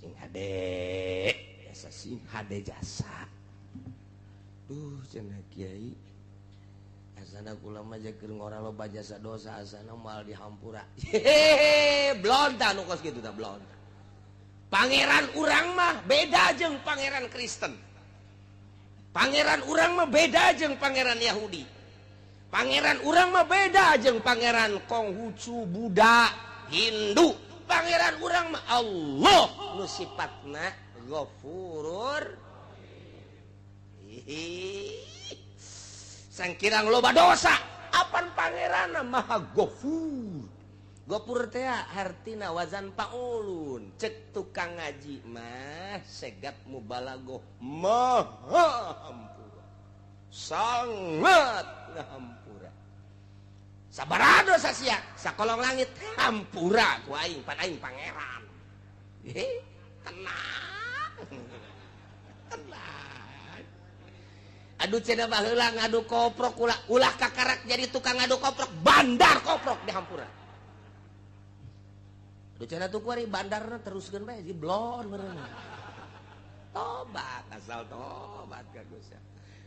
Sing hade jasa, sing hade jasa. Duh cenah kiai asana kula mah keur ngora loba jasa dosa asana moal dihampura. Hehehe, blonta nu kos kitu tah blonta. Pangeran urang mah beda jeung pangeran Kristen. Pangeran urang mah beda jeung pangeran Yahudi. Pangeran urang mah beda jeung pangeran Konghucu, Buddha, Hindu. Pangeran urang mah Allah nu sifatna Ghafurur. Sangkirang loba dosa, apan pangeranna Maha Ghafur. Ghafur teh hartina wazan paulun. Cek tukang ngaji mah segat mubalagoh maha hampura. Sangat ngahampura. Sabaraha dosa sia sakolong langit hampura ku aing, pan aing pangeran. Tenang. Tenang. Aduh cenah baheula ngadu koprok ulah ulah kakarak jadi tukang ngadu koprok, bandar koprok dihampura. Aduh cenah tuh kuari bandarna teruskeun bae jadi blon meureun. Tobat asal tobat ka Gusti.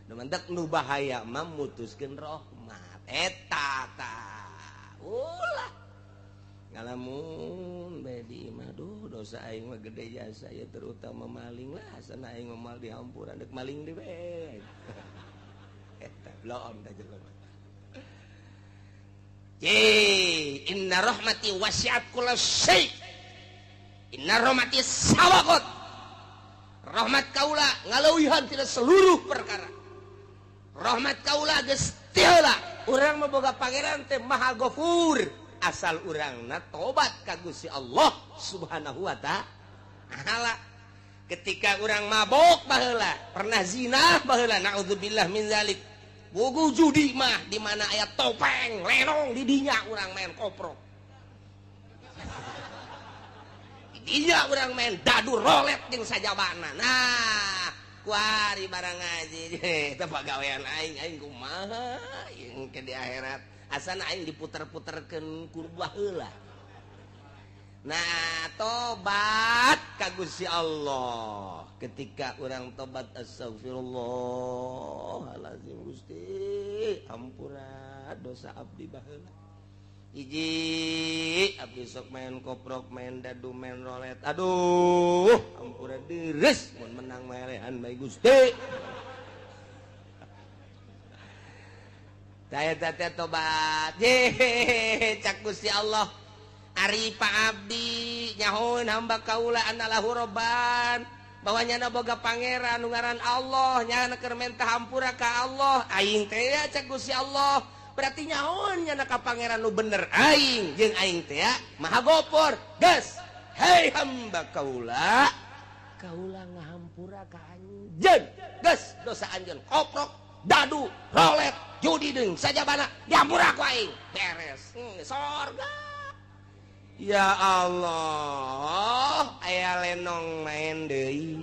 Nu mantak nu bahaya mah mutuskeun rahmat. Eta tah ulah ngalamun bae di imah, duh dosa aing mah gede jasa ya, terutama maling lah asana aing mah moal dihampura deuk maling deui bae. Eta blon da jelema. Ye inna rahmati wasi'at kulla syai. Inna rahmati sabaqat. Rahmat kaula ngaleuwihan tina seluruh perkara. Rahmat kaula geus ti heula. Urang mah boga pangeran teh Maha Ghafur. Asal urangna tobat ka Gusti Allah Subhanahu wa ta'ala. Ketika urang mabok baheula, pernah zina baheula, naudzubillah min zalik. Wugu judi mah di mana aya topeng, lenong di dinya urang main koprok. Di dinya urang main dadu rolet jeung sajabana. Nah, kuari barang ngaji eta pagawean aing, aing kumaha aing ke di akhirat. Asana aing diputer-puterkeun ku baheula. Nah, tobat ka Gusti Allah. Ketika urang tobat astagfirullahalazim Gusti, ampura dosa abdi baheula. Hiji abdi sok main koprok, main dadu, main rolet. Aduh, ampura deres mun menang melehan bae Gusti. Saya teh tobat. Ye, cak Gusti Allah. Ari Pak Abdi nyahoeun hamba kaula anallahu robban, bahwa nyana boga pangeran nu ngaran Allah, nyana keur menta hampura ka Allah. Aing teh ya cak Gusti Allah. Berarti nyahoeun nyana ka pangeran nu bener aing jeung aing teh ya Maha Gopor. Geus, hei hamba kaula, kaula ngahampura ka anjeun. Geus dosa anjeun koprok, dadu, rolet, judi deung sajabana dihampura ku aing. Beres. Sorga. Ya Allah, aya lenong main deui.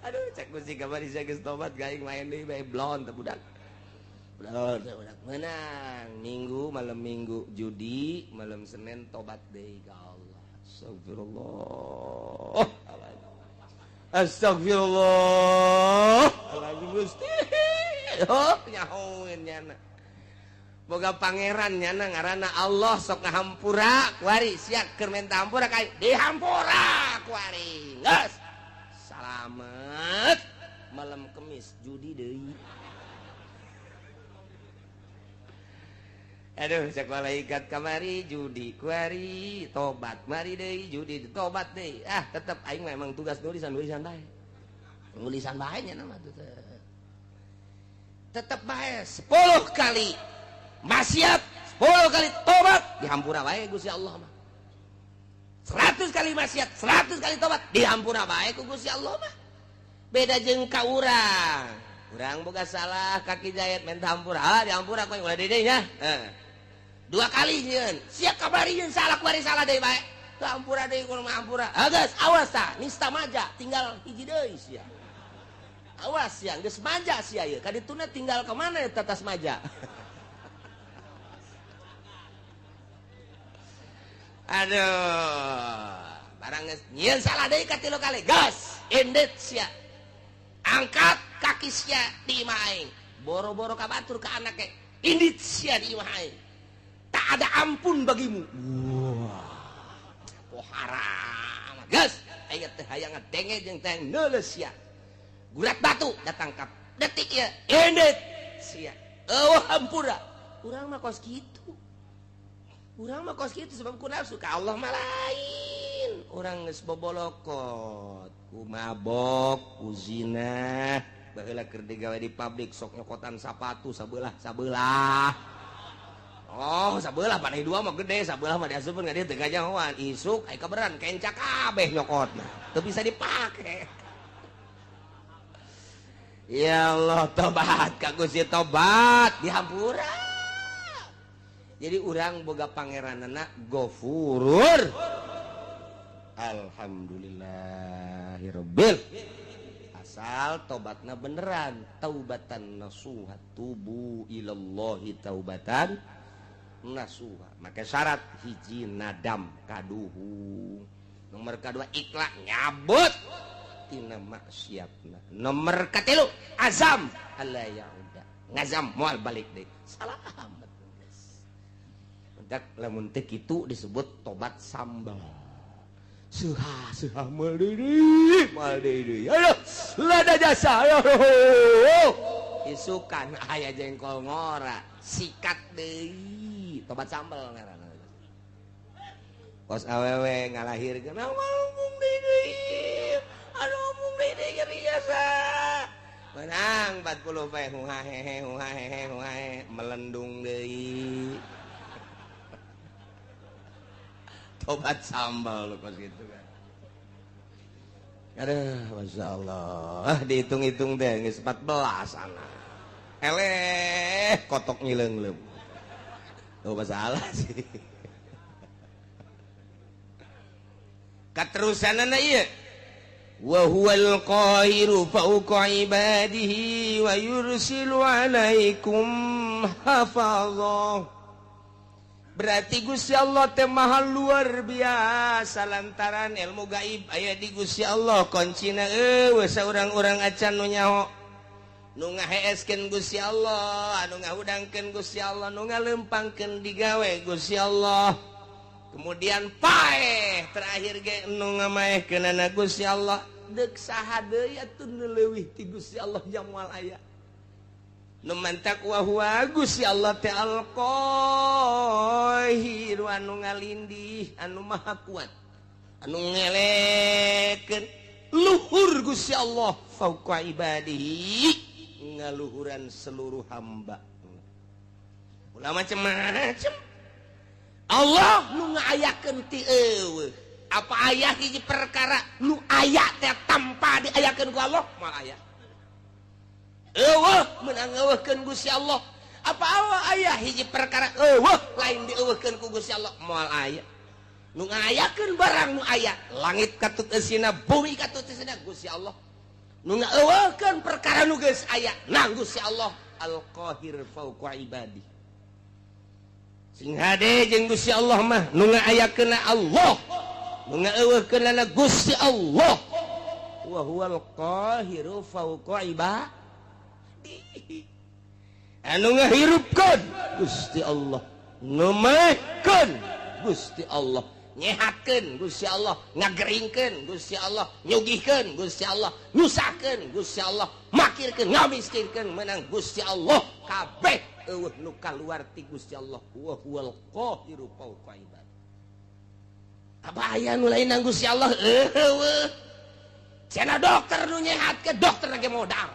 Aduh, cek Gusti kamari sia geus tobat gaing main deui bae blon teh budak. Blon teh budak menang. Minggu malam Minggu judi, malam Senin tobat deui ka Allah. Astagfirullah. Astagfirullah. Alazim Gusti. Oh, nyahoeun nyana. Boga pangeran nyana ngaranna Allah sok ngahampura kuari sia keur menta hampura ka dihampura kuari. Geus. Salamet. Malam Kemis judi deui. Aduh, cek malaikat kamari judi kuari, tobat mari deui judi tobat deui. Ah, tetep aing memang tugas nulisan-nulisan bae. Nulisan bae nya mah tetep bae 10 kali maksiat, 10 kali tobat dihampura bae Gusti Allah mah. 100 kali maksiat, 100 kali tobat dihampura bae ku Gusti Allah mah. Beda jeung ka urang. Urang boga salah kaki jayat menta hampura, ah dihampura ku ulah deui nya. Heeh. 2 kali nyieun, sia kabari nyeun salah kuari salah deui bae. Teu hampura deui kudu mah hampura. Ah geus awas tah, nista maja tinggal hiji deui sia. Awas sia, geus maja sia ieu. Ka dituna tinggal ka mana eta tas maja? Aduh, barang geus nyieun salah deui katilu kali. Gas, indit sia. Angkat kaki sia di imah aing. Boro-boro ka batur ka anake. Indit sia di imah aing. Tak ada ampun bagimu. Wah. Poharam. Gas, aing teh hayang ngadenge jeung teh neuleus sia. Gurat batu datang ka detik ieu. Indit sia. Eueuh hampura. Urang mah kos kitu. Urang mah kos kitu sebab ku nafsu ka Allah mah lain. Urang geus bobolokot, ku mabok, ku zina. Baheula keur digawe di pabrik sok nyokotan sapatu sabelah-sabelah. Oh, sabelah panai dua mah gede, sabelah mah diasupkeun ka dieu teu kajahoan. Isuk aya kaberan kenca kabeh nyokotna. Teu bisa dipake. Ya Allah, tobat ka Gusti, tobat dihampura. Jadi urang boga pangeranana Gofurur. Alhamdulillahirabbil. Asal tobatna beneran, taubatan nasuha, tubu ilallahi taubatan nasuha. Maka syarat hiji nadam kaduhung. Nomor kadua ikhlas nyabut tina maksiatna. Nomor katilu azam alla yauda. Ngazam moal balik deui. Salamet. Dak lamun teh kitu disebut tobat sambal. Suha suha moal deui, moal deui. Aduh, lada jasa. Aduh. Isukan aya jengkol ngora, sikat deui. Tobat sambal ngaranna. Kos awewe ngalahirkeun mung deui. Aduh mung deui nyeri jasa. Menang 40 poe huhahehe huhahehe huhahe melendung deui. Tobat sambal lu kos gitu kan. Aduh, Masya Allah. Dihitung-hitung deh, geus 14 anak. Eleh, kotok ngileung-leung. Oh, masalah sih. Katerusanana ieu. Wa huwal qahiru fawqa ibadihi wa yursilu alaikum hafazah. Berarti Gusti Allah teh maha luar biasa lantaran ilmu gaib aya di Gusti Allah kuncina eueuh saurang-urang acan nu nyaho nu ngaheeskeun Gusti Allah anu ngahudangkeun Gusti Allah nu ngalempangkeun digawe Gusti Allah kemudian paeh terakhir ge nu ngamaehkeunana Gusti Allah deuk saha deui atuh nu leuwih ti Gusti Allah jamual aya nu mantak wa huwa Gusti Allah teh al-Qahir anu ngalindih anu maha kuat anu ngelekeun luhur Gusti Allah fauqa ibadihi ngaluhuran seluruh hamba. Ulah macem-macem Allah nu ngaayakeun ti eueuh apa aya hiji perkara nu aya teh tanpa diayakeun ku Allah moal aya. Eueuh meunang eueuhkeun Gusti Allah. Apa Allah aya hiji perkara eueuh lain dieueuhkeun ku Gusti Allah moal aya. Nu ngayakeun barang nu aya langit katut eusina bumi katut eusina Gusti Allah. Nu ngaeueuhkeun perkara nu geus aya nang Gusti Allah Al-Qahir fauqa ibadi. Sing hade jeung Gusti Allah mah nu ngaayakeunna Allah, nu ngaeueuhkeunna Gusti Allah. Wa huwal qahiru fauqa ibadi. Anu ngahirupkeun Gusti Allah, nu maehkeun Gusti Allah, nyehatkeun Gusti Allah, ngageringkeun Gusti Allah, nyugihkeun Gusti Allah, nyusahkeun Gusti Allah, makirkeun, ngamiskinkeun menang Gusti Allah kabeh eueuh nu kaluar ti Gusti Allah. Wa huwal qahiru fauqa ibad. Apa aya nu lain nang Gusti Allah? Eueuh. Cenah dokter nu nyehatkeun, dokter ge modal.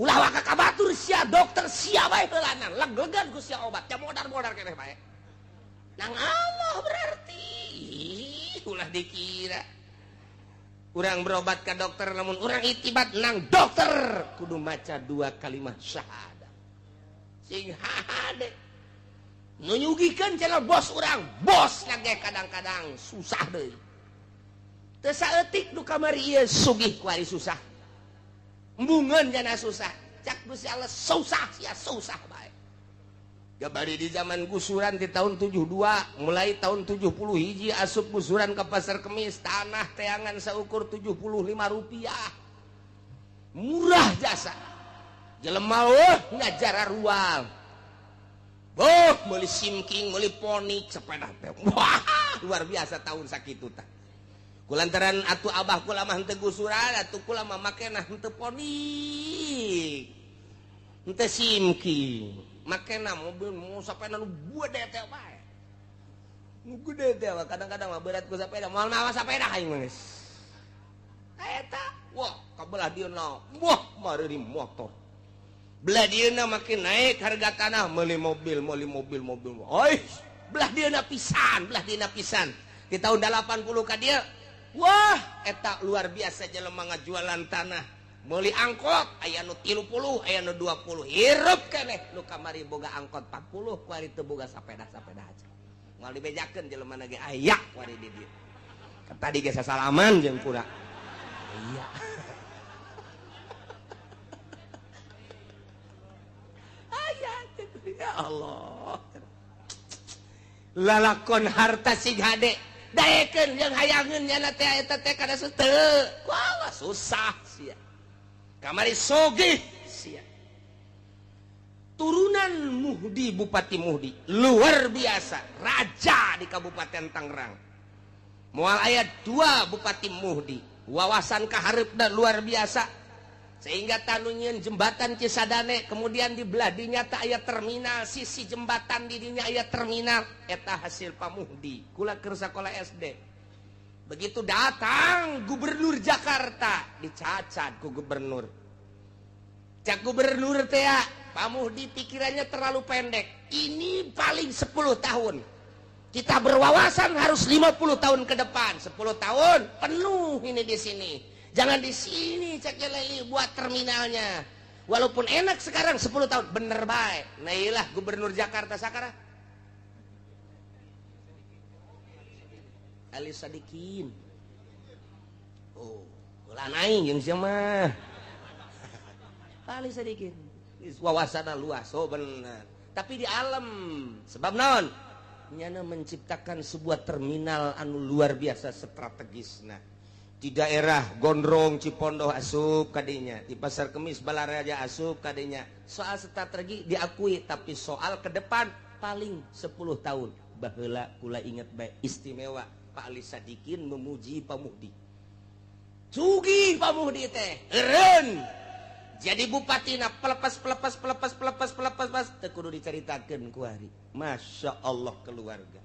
Ulah waka ka batur sia dokter sia bae heulanan leg-legan ku sia obat ya modar-modar keneh bae. Nang Allah berarti ulah dikira urang berobat ka dokter lamun urang itibat nang dokter kudu maca dua kalimat syahadat. Sing hade nu nyugihkeun cenah bos urang, bos lagi kadang-kadang susah deui. Teu saeutik nu kamari ieu sugih kuari susah. Embungeun jana susah. Cak Gusti Allah susah sia susah bae. Gabari di zaman gusuran di tahun 72, mulai tahun 70 hiji asup gusuran ke Pasar Kemis, tanah teangan seukur 75 rupiah. Murah jasa. Jelema weh ngajar rual. Boh, meuli simking, meuli ponik sepeda teh. Wah, luar biasa tahun sakitu tah. Kulantaran atuh abah kula mah henteu gusuran, atuh kula mah makena henteu ponik. Henteu simking. Makena mobil mau sepeda nu gede teh bae. Nu gede teh kadang-kadang mah berat ku sepeda, moal mawa sepeda aing mah geus. Eta, wah kabelah dieuna, wah mari motor. Belah dieuna makin naik harga tanah, meuli mobil, meuli mobil, mobil. Oi, belah dieuna pisan, belah dieuna pisan. Di tahun 80 ka dieu, wah eta luar biasa jelema ngajualan tanah. Meuli angkot aya nu 30, aya nu 20. Hirup keneh nu kamari boga angkot 40, kuari teu boga sapeda-sapeda aja. Moal dibejakeun jelema ge aya kuari di dieu. Tadi ge sasalaman jeung kura. Iya. Aya ya Allah. Lalakon harta sing hade daekeun jeung hayangeun nyana teh eta teh kana teu. Wah susah sia. Kamari sogih sia. Turunan Muhdi, Bupati Muhdi luar biasa, raja di Kabupaten Tangerang. Moal aya 2 Bupati Muhdi, wawasan kahareupna luar biasa sehingga tanu nyieun jembatan Cisadane, kemudian di belah dinya teh aya terminal, sisi jembatan di dinya aya terminal, eta hasil Pak Muhdi. Kula keur sakola SD. Begitu datang gubernur Jakarta, dicacat ku gubernur. Cak gubernur teh, Pak Muhdi pikirannya terlalu pendek. Ini paling 10 tahun. Kita berwawasan harus 50 tahun ke depan. 10 tahun penuh ini di sini. Jangan di sini cak Leli buat terminalnya. Walaupun enak sekarang 10 tahun, bener baik. Nah iyalah gubernur Jakarta sekarang. Ali Sadikin. Oh, ulah aing jeung sia mah. Ali Sadikin. Wawasanna luas, oh bener. Tapi di alam, sebab naon? Nyana menciptakan sebuah terminal anu luar biasa strategisna. Di daerah Gondrong, Cipondoh asup kadinya, di Pasar Kemis Balaraja asup kadinya. Soal strategi diakui, tapi soal ke depan paling 10 tahun. Baheula kula inget bae istimewa Pak Ali Sadikin memuji Pak Muhdi. Sugih Pak Muhdi teh, eureun. Jadi bupatina pelepas pelepas pelepas pelepas pelepas pas teu kudu dicaritakeun ku hari. Masya Allah keluarga.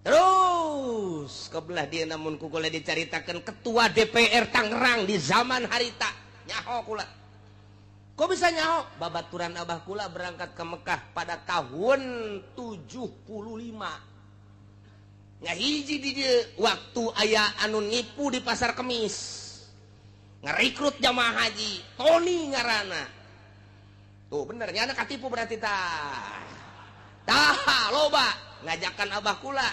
Terus kebelah dia namun ku kula dicaritakeun ketua DPR Tangerang di zaman harita. Nyaho kula. Kok bisa nyaho? Babaturan abah kula berangkat ke Mekah pada tahun 75. Ngahiji di dieu waktu aya anu nipu di Pasar Kemis. Ngerekrut jamaah haji, Tony ngaranna. Tuh bener nyana katipu berarti tah. Tah loba ngajakan abah kula.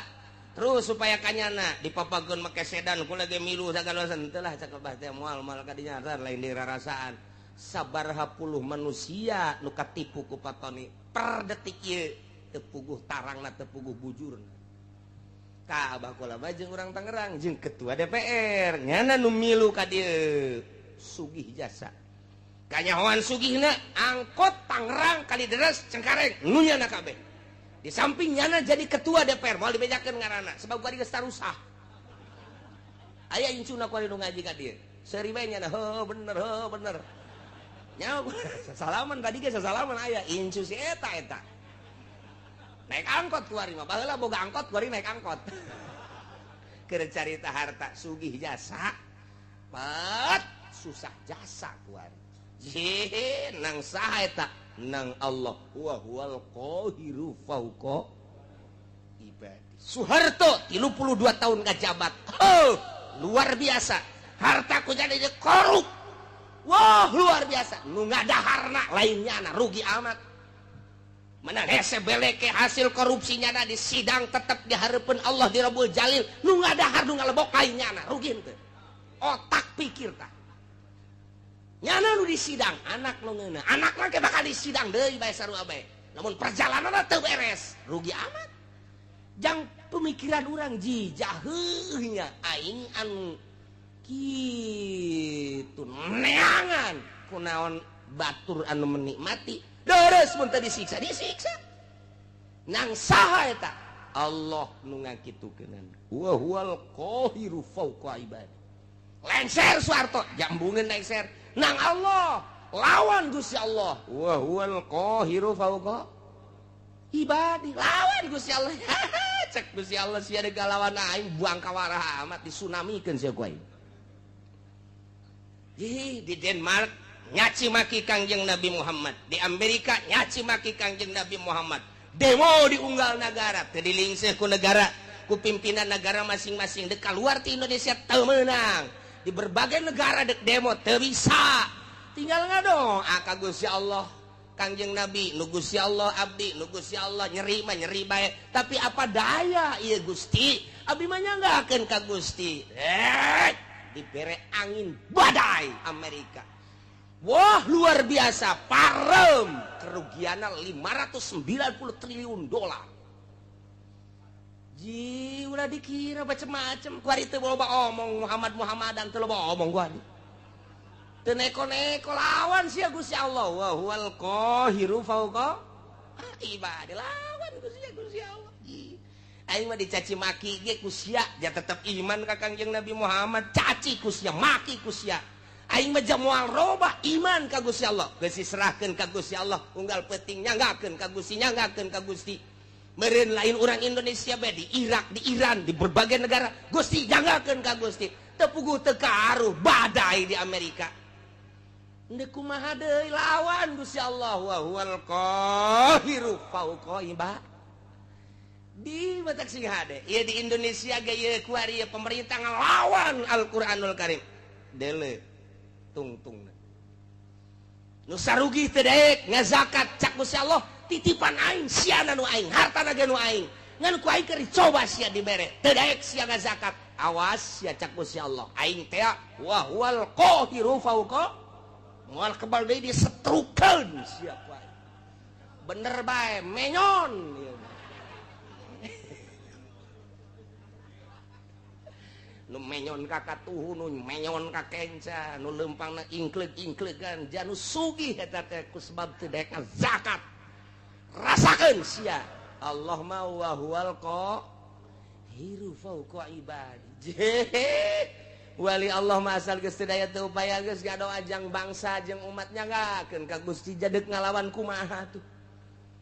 Terus supaya kanyana dipapageun make sedan kula ge milu sagalosan teu lah cak abah teh moal moal ka dinya lain dirarasaan. Sabaraha puluh manusia nu katipu ku Pak Tony per detik ieu teu puguh tarangna teu puguh bujurna. Ka abah kula mah jeung urang Tangerang jeung ketua DPR nyana nu milu ka dieu sugih jasa. Kanyahoan sugihna angkot Tangerang Kalideres Cengkareng nu nyana kabeh. Di samping nyana jadi ketua DPR moal dibejakeun ngaranna sebab gua geus tarusah. Aya incuna ku nu ngaji ka dieu. Seuri bae nyana heuh bener heuh bener. Nyaho sasalaman tadi ge sasalaman aya incu si eta eta. Naik angkot kuari mah baheula boga angkot kuari naik angkot. Keur carita harta sugih jasa. Pat susah jasa kuari. Jih nang saha eta? Nang Allah wa huwal qahiru fauqa ibadi. Soeharto 32 tahun ngajabat. Oh, luar biasa. Harta ku jadi korup. Wah, luar biasa. Nu ngadaharna lainnya na rugi amat. Menang hese beleke hasil korupsinya na di sidang tetap dihareupeun Allah di Rabbul Jalil. Nu ngadahar nu ngalebok lainnya na rugi henteu. Otak pikir tah. Nyana nu di sidang anak nu ngeunah. Anak mah bakal di sidang deui bae sarua bae. Namun perjalanan teu beres, rugi amat. Jang pemikiran urang jijaheuhnya aing anu kitu neangan kunaon batur anu menikmati deres mun teu disiksa disiksa. Nang saha eta? Allah nu ngakitukeunana. Wa huwal qahiru fawqa ibadi. Lengser Soeharto, jambungeun lengser. Nang Allah lawan Gusti Allah. Wa huwal qahiru fawqa ibadi. Lawan Gusti Allah. Cek Gusti Allah sia deuk lawan aing buang kawarah amat disunamikeun sia ku aing. Di Denmark nyaci maki Kangjeng Nabi Muhammad, di Amerika nyaci maki Kangjeng Nabi Muhammad. Demo di unggal negara, teu dilingseuh ku negara, ku pimpinan negara masing-masing. Dek keluar ti Indonesia teu meunang. Di berbagai negara dek demo teu bisa. Tinggal ngadoa ka Gusti Allah, Kangjeng Nabi, nu Gusti Allah abdi, nu Gusti Allah nyeri mah nyeri bae. Tapi apa daya ieu Gusti, abdi mah nyanggakeun ka Gusti. Dibere angin badai Amerika. Wah luar biasa, parem kerugiannya 590 triliun dolar. Ji ulah dikira macem-macem kuari teu loba omong Muhammad Muhammadan teu loba omong kuari. Teu neko-neko lawan sia Gusti Allah. Wa huwal qahiru fawqa ibadi, lawan Gusti Allah. Ji aing mah dicaci maki ge ku sia, ja tetep iman ka Kangjeng Nabi Muhammad, caci ku sia, maki ku sia. Aing mah moal robah iman ka Gusti Allah, geus diserahkeun ka Gusti Allah, unggal peuting nyanggakeun ka Gusti, nyanggakeun ka Gusti. Meureun lain urang Indonesia bae, di Irak, di Iran, di berbagai negara, Gusti nyanggakeun ka Gusti. Teu puguh teu karuh badai di Amerika. Ndek kumaha deui lawan Gusti Allah. Wa huwal qahiru fawqa ibadi. Di batak sing hade. Ieu di Indonesia ge ieu kuari ieu pemerintah ngalawan Al-Qur'anul Karim. Dele tungtung nu sarugi teu daek ngazakat cak Gusti Allah, titipan aing siana nu aing, hartana ge nu aing, ngan ku aing keur dicoba sia dibere teu daek sia ngazakat, awas sia cak Gusti Allah aing teh wa huwal qahiru fawqa moal kebal deui disetrukeun sia ku aing bener bae menyon. Nu menyon ka katuhu, nu menyon ka kenca, nu leumpangna ingkleug-ingklegan, janu sugih eta teh ku sebab teu daek zakat. Rasakeun sia. Allah ma wa huwal qahiru fawqa ibadi. Wali Allah mah asal geus teu daya teu upaya geus gadoa jang bangsa jeung umat nyanggakeun ka Gusti jadeuk ngalawan kumaha tuh.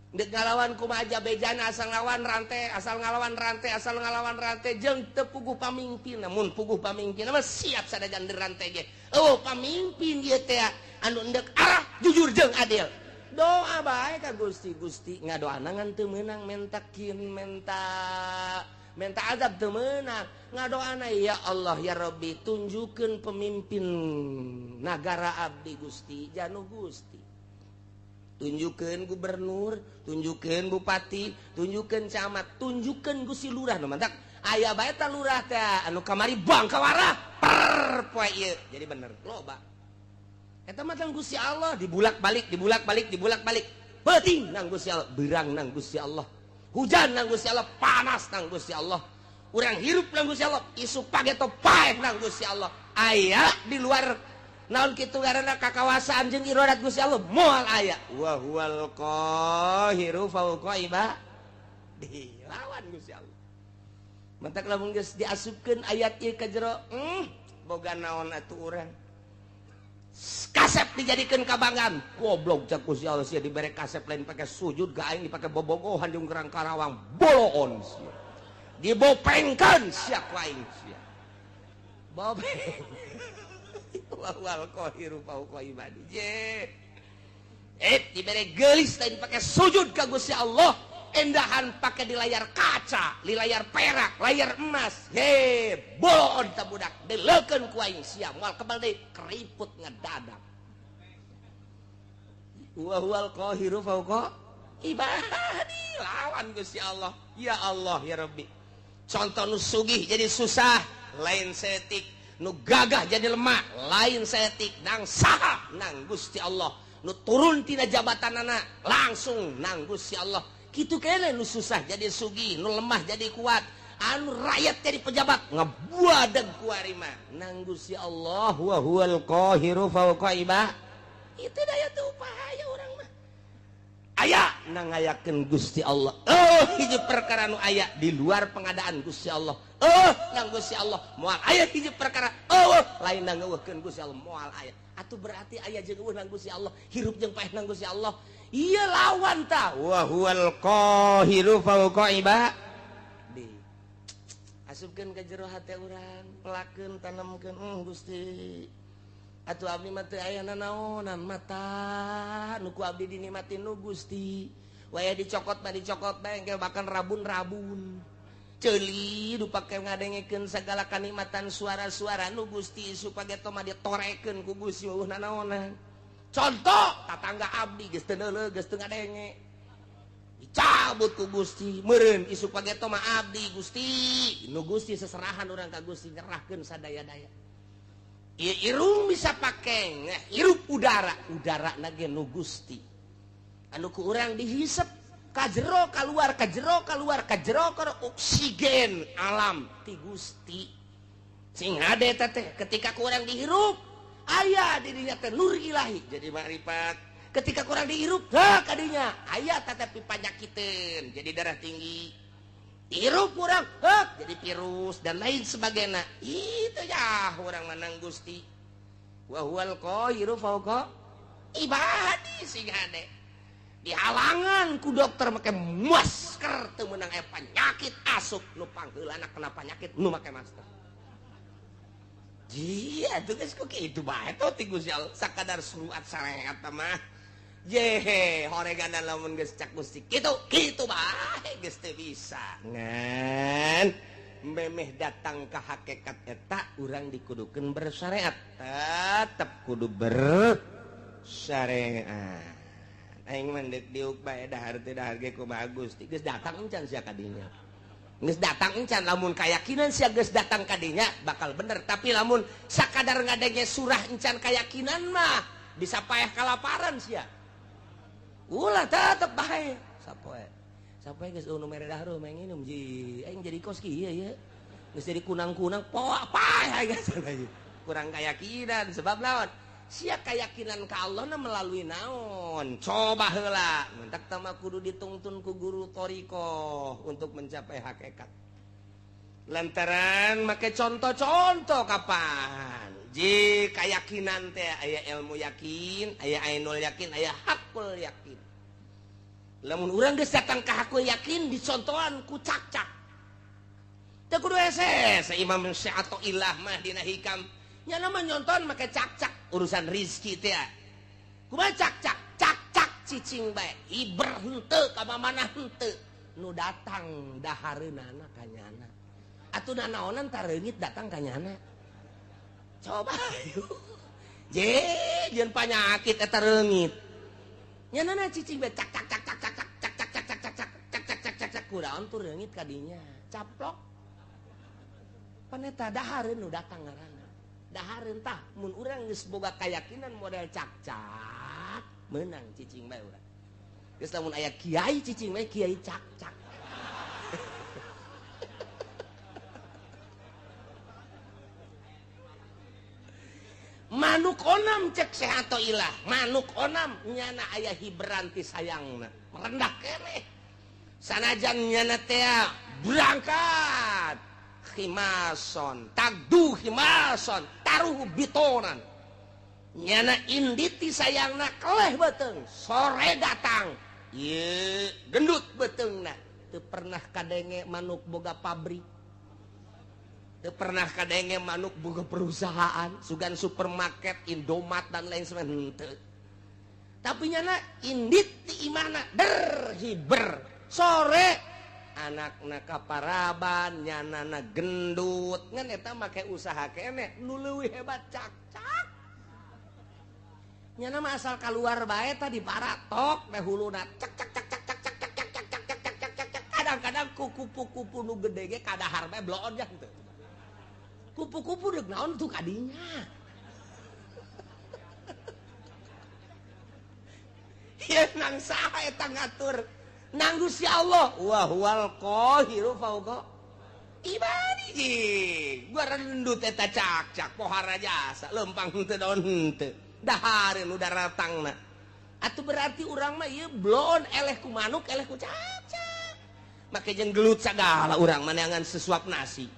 Dek ngalawan kumaha aja bejana asal ngalawan rantai, asal ngalawan rantai, asal ngalawan rantai jeung teu puguh pamimpin. Namun puguh pamimpin mah siap sadajan rantai ge. Oh pamimpin ieu teh anu endek arah jujur jeung adil. Doa bae ka Gusti, Gusti ngadoana ngan teu meunang mentakin menta menta azab teu meunang. Ngadoana ya Allah ya Rabbi tunjukkeun pemimpin nagara abdi Gusti, janu Gusti. Tunjukkeun gubernur, tunjukkeun bupati, tunjukkeun camat, tunjukkeun Gusti lurah nu mantak aya bae ta lurah teh anu kamari bangkawarah per poe ieu jadi bener loba. Eta mah tang Gusti Allah dibulak-balik, dibulak-balik, dibulak-balik. Peuting nang Gusti Allah, beurang nang Gusti Allah, hujan nang Gusti Allah, panas nang Gusti Allah, urang hirup nang Gusti Allah, isuk pageto paeh nang Gusti Allah. Aya di luar naon kitu karena kakawasaan jeung iradat Gusti Allah moal aya. Wa huwal qahiru fawqa ibadi, lawan Gusti Allah. Mantak lamun geus diasupkeun ayat ieu ka jero, boga naon atuh urang. Kasep dijadikeun kabanggaan. Goblok cak Gusti Allah sia dibere kasep lain pake sujud ga aing dipake bobogohan jeung gerang Karawang boloon sia. Dibopengkeun sia ku aing sia. Bopeng. Wal qahiru fawqa ibadi. Dibere geulis lain pake sujud ka Gusti Allah, endahan pake di layar kaca, di layar perak, layar emas. He, boloon ta budak, deleukeun ku aing sia, moal kebal deui keriput ngedadak. Wa huwal qahiru fawqa ibadi, lawan Gusti Allah. Ya Allah ya Rabbi. Contoh nu sugih jadi susah, lain setik. Nu gagah jadi lemah, lain setik. Nang saha nang Gusti Allah. Nu turun tina jabatanana langsung nang Gusti Allah. Kitu keneh nu susah jadi sugih, nu lemah jadi kuat, anu rakyat jadi pejabat ngebuadeg ku ari mah nang Gusti Allah wa huwal qahiru fawqa ibad. Itu daya teu upaya urang mah. Aya nang ngayakeun Gusti Allah. Oh, hiji perkara nu aya di luar pengadaan Gusti Allah. Oh, nang Gusti Allah moal aya hiji perkara. Oh, lain nang ngeuweuhkeun Gusti Allah moal aya. Atuh berarti aya jeung eueuh nang Gusti Allah, hirup jeung paeh nang Gusti Allah. Ieu lawan tah. Wa huwal qahiru fawqa ibadi. Asupkeun ka jero hate urang, pelakeun tanemkeun Gusti. Atuh abdi mah teu aya nanaonan mata nu ku abdi dinikmatin nu Gusti. Waya dicokot mah dicokot bae engke bahkan rabun-rabun. Ceuli nu pake ngadengekeun sagala kanikmatan suara-suara nu Gusti supaya mah ditorekeun ku Gusti eueuh nanaonan. Contoh tatangga abdi geus teu neuleuh geus teu ngadenge. Dicabut ku Gusti meureun isuk pageto mah abdi Gusti. Nu Gusti seserahan urang ka Gusti nyerahkeun sadaya-daya. Irung bisa pake hirup udara, udara nage nu Gusti. Anu ku urang dihisep ka jero kaluar, ka jero kaluar, ka jero kaluar oksigen alam ti Gusti. Sing hade teh ketika ku urang dihirup aya di dinya teh nur ilahi jadi makrifat. Ketika ku urang dihirup heh kadinya aya tetapi panyakiteun jadi darah tinggi. Hirup urang heh jadi virus dan lain sebagainya. Itu ya urang manang Gusti. Wa huwal qahiru fawqa ibadi sing hade. Dihalangan ku dokter make masker teu meunang aya penyakit asup nu pangheulana kena penyakit nu make masker. Jia atuh geus ku kitu bae teh ti Gusti Allah sakadar surat sareat mah. Yehe, horeganan lamun geus cak Gusti kitu, kitu bae geus teu bisa. Ngan memeh datang ka hakikat eta urang dikudukeun bersyariat. Tetep kudu bersyariat. Aing mah deuk diuk bae dahar teu dahar ge kumaha Gusti. Geus datang encan sia ka dinya. Geus datang encan lamun kayakinan sia geus datang ka dinya bakal bener, tapi lamun sakadar ngadenge surah encan kayakinan mah bisa paeh kalaparan sia. Ulah tetep bae. Sapoe. Sapoe geus nu mere dahar mah nginum ji. Aing jadi kos kieu ye. Geus jadi kunang-kunang poa paeh geus. Kurang kayakinan sebab naon? Sia kayakinan ka Allah na melalui naon? Coba heula. Mentak tama kudu ditungtun ku guru thariqah untuk mencapai hakikat. Lantaran make contoh-contoh kapan? Ji kayakinan teh aya ilmu yakin, aya ainul yakin, aya hakul yakin. Lamun urang geus datang ka hakul yakin dicontohan ku cak-cak. Teu kudu hese, Imam Syathoillah mah dina hikam. Nya mah nyontohan make cak-cak urusan rizki teh. Kumaha cak-cak? Cak-cak cicing bae, hiber henteu ka mamana henteu. Nu datang dahareunana ka nyana. Atuh nanaonan tareungit datang ka nyana. Coba je jeung panyakit eta reungit. Nyanana cicing bae cak cak cak cak cak cak cak cak cak cak cak cak cak cak cak cak kuraon tuh reungit ka dinya. Caplok. Pan eta dahareun nu datang ngaranna. Dahareun tah mun urang geus boga kayakinan model cak-cak meunang cicing bae urang. Geus lamun aya kiai cicing bae kiai cak-cak. Manuk onam cek Syathoillah, manuk onam nyana aya hiberanti sayangna, merendah keneh. Sanajan nyana teh berangkat khimason, tagdu khimason, taruh bitonan. Nyana inditi sayangna keleh beuteung, sore datang. Ieu gendut beuteungna, teu pernah kadenge manuk boga pabrik. Teu pernah kadenge manuk boga perusahaan, sugan supermarket, Indomaret dan lain sebagainya. Tapi nyana indit ti imahna der hiber. Sore anakna kaparaban, nyanana gendut. Ngan eta make usaha keneh nu leuwih hebat cak-cak. Nyana mah asal kaluar bae tadi paratok teh huluna cak cak cak cak cak cak cak cak cak cak cak cak cak. Kadang-kadang ku kupu-kupu nu gede ge kadahar bae bloon jang teu. Kupu-kupu deuk naon tuh kadinya. Ieu nang saha eta ngatur? Nang Gusti Allah. Wa huwal qahiru fauqa ibadihi. Gua rendut eta cakcak pohara jasa lempang henteu daun henteu. Dahareun nu daratangna. Atuh berarti urang mah ieu bloon eleh ku manuk eleh ku cakcak. Make jeung gelut sagala urang mah neangan sesuap nasi.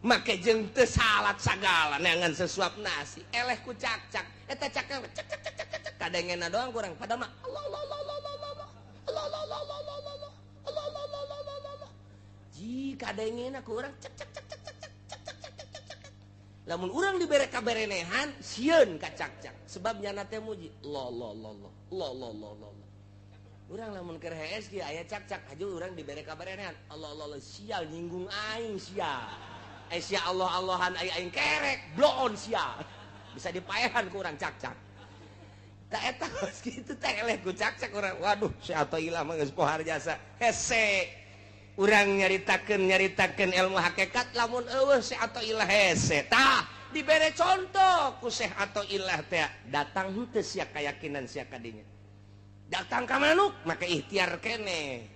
Make jeung teu salat sagala neangan sesuap nasi. Eleh ku cakcak. Eta cakcak cak cak cak cak cak kadengena doang kurang padahal mah Allah Allah Allah Allah Allah Allah Allah Allah Allah Allah Allah Allah Allah Allah Allah. Ji kadengena ku urang cak cak cak cak cak cak cak cak cak cak. Lamun urang dibere kaberenehan sieun ka cakcak sebab nyana teh muji Allah Allah Allah Allah Allah Allah Allah. Urang lamun keur hees kieu aya cakcak haju urang dibere kaberenehan Allah Allah Allah sial nyinggung aing sia. Eh sia Allah Allahan aing kerek bloon sia. Bisa dipaehan ku urang cakcak. Tak eta geus kitu teh eleh ku cakcak urang. Waduh si Athaillah mah geus pohar jasa. Hese. Urang nyaritakeun ilmu hakikat lamun eueuh Syekh Athaillah hese. Tah dibere contoh ku Syekh Athaillah teh datang henteu sia kayakinan sia kadinya. Datang ka manuk make ikhtiar keneh.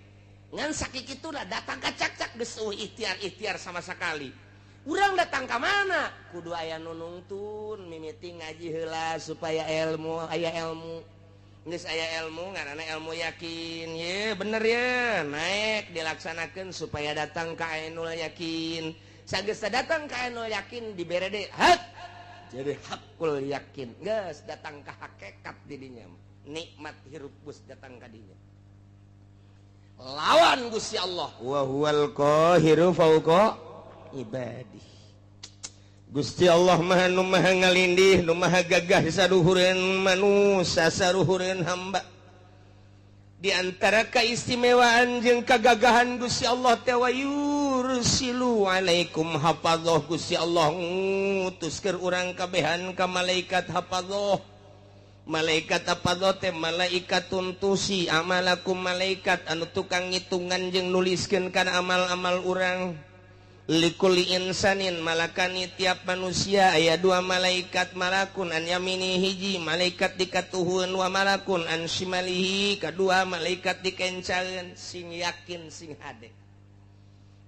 Ngan sakikituna datang ka cakcak geus eueuh ikhtiar-ikhtiar sama sekali. Urang datang ka mana? Kudu aya nu nungtun mimiti ngaji heula supaya ilmu aya ilmu. Geus aya ilmu ngaranna ilmu yakin ye bener ye naik dilaksanakeun supaya datang ka ainul yakin. Sageus datang ka ainul yakin dibere deui hak jadi hakul yakin. Geus datang ka hakikat didinya. Nikmat hirup geus datang ka dinya. Lawan Gusti Allah wa huwal qahiru fauqa ibadih. Gusti Allah maha nu maha ngalindih nu maha gagah saruhureun manusia saruhureun hamba. Di antara keistimewaan jeung kagagahan Gusti Allah teh wa yursilu alaikum hafadzah. Gusti Allah ngutus keur urang kabehan ka malaikat hafadzah. Malaikat hafadzah teh malaikat tuntusi amalakum, malaikat anu tukang ngitungan jeung nuliskeun kana amal-amal urang. Likuli insanin malakani tiap manusia aya dua malaikat, malakun an yamini hiji malaikat dikatuhun wa malakun an shimalihi kadua malaikat dikencaeun. Sing yakin sing hade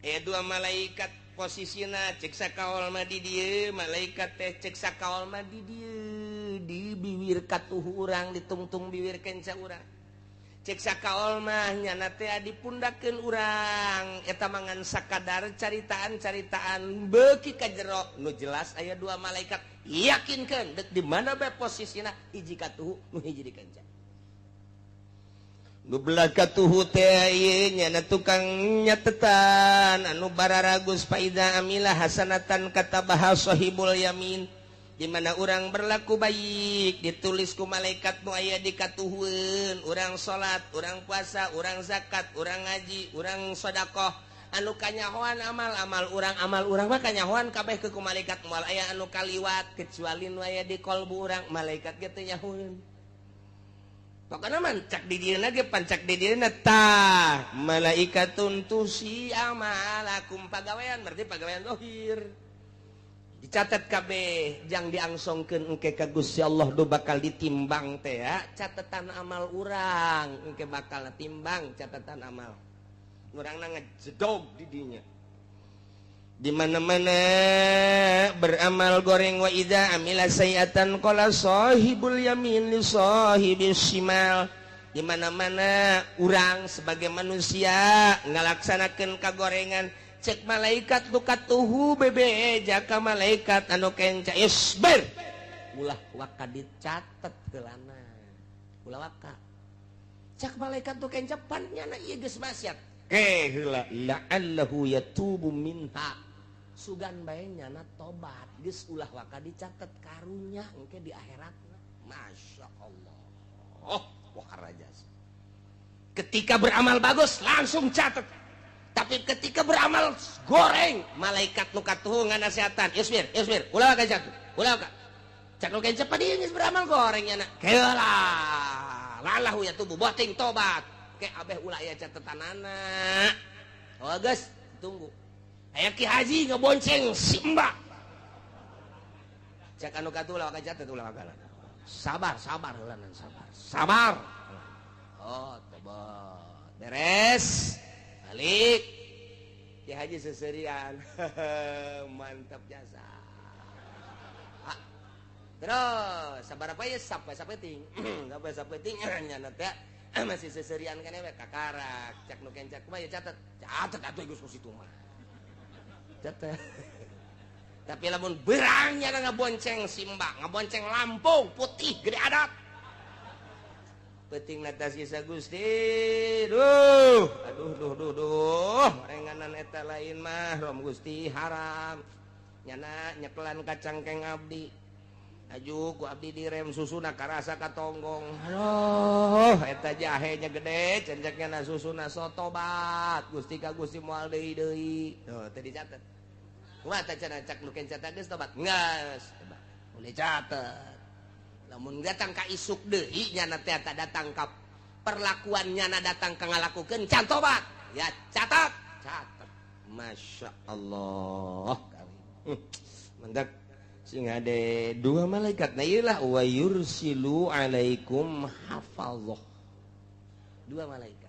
aya dua malaikat posisina cek sakaol mah di dieu malaikat teh cek sakaol mah di dieu di biwir katuhu urang ditungtung biwir kenca urang. Cek sakaol mah nyana teh dipundakeun urang eta mangan sakadar caritaan-caritaan beuki ka jero nu jelas aya dua malaikat yakinkeun deuk di mana bae posisina hiji katuhu nu hiji dikenca. Nu belah katuhu teh ieu nyana tukang nyatetan anu bararagus faida amila hasanatan katabaha sahibul yamin. Di mana orang berlaku baik ditulis ku malaikat nu aya di katuhueun, urang salat, urang puasa, urang zakat, urang ngaji, urang sedekah, anu kanyahoan amal-amal urang, amal urang mah kanyahoan kabeh ke ku malaikat moal aya anu kaliwat kecuali nu aya di kolbu urang, malaikat ge teu nyahoeun. Pokona mah cak di dieuna ge pancak di dieuna tah malaikatun tusi amalakum pagawean berarti pagawean zahir. Dicatat kabeh jang diangsongkeun engke ka Gusti Allah do bakal ditimbang teh ya catatan amal urang engke bakal timbang catatan amal urangna ngejedog di dinya. Di mana-mana beramal goreng wa idza amila sayiatan qala sahibul yamin li sahibis shimal. Di mana-mana urang sebagai manusia ngalaksanakeun kagorengan cek malaikat nu katuhu bebe jaka malaikat anu kenca isbir ulah waka dicatet heulana ulah waka cek malaikat nu kenca pan nyana ieu geus maksiat ke heula la'allahu yatubu minha sugan bae nyana tobat geus ulah waka dicatet karunya engke di akhiratna. Masya Allah, oh wah raja. Ketika beramal bagus langsung catet. Tapi ketika beramal goreng malaikat nu katuhu nganasehatan isbir isbir ulah ka jatuh ulah ka cak nu kenca padi geus beramal goreng nya keula lalahu ya tubuh boting tobat ke abeh ulah aya catetanana. Oh geus tunggu aya Ki Haji ngebonceng si Mbak cak anu katuhu ulah ka catet ulah ka sabar sabar heulanan sabar sabar. Oh, tobat. Beres. Balik. Ki Haji seserian. Mantap jasa. Terus sabaraha ye sampai sapeting. Sampai sapeting nyana teh masih seserian kan we kakarak. Cak nu kencak kumaha ya catet. Catet atuh geus ku situ mah. Catet. Tapi lamun berang nyana ngabonceng Simba, ngabonceng Lampung putih gede adat. Penting atas kisah Gusti. Duh, aduh duh duh duh. Renganan eta lain mah rom Gusti haram. Nyana nyekelan kacangkeng abdi. Aju ku abdi direm susuna karasa katonggong. Aduh, eta jahenya gede, cenceknya na susuna sotobat. Gusti ka Gusti moal deui deui. Tuh, teu dicatet. Kumaha teh cenah cak nu kenca geus tobat? Geus. Boleh catet. Lamun datang ka isuk deui nyana teh datang ka perlakuan nyana datang ka ngalakukeun can tobat. Ya catat, catat. Masya Allah. Mendak sing ade dua malaikat na ieu lah wa yursilu alaikum hafazah. Dua malaikat.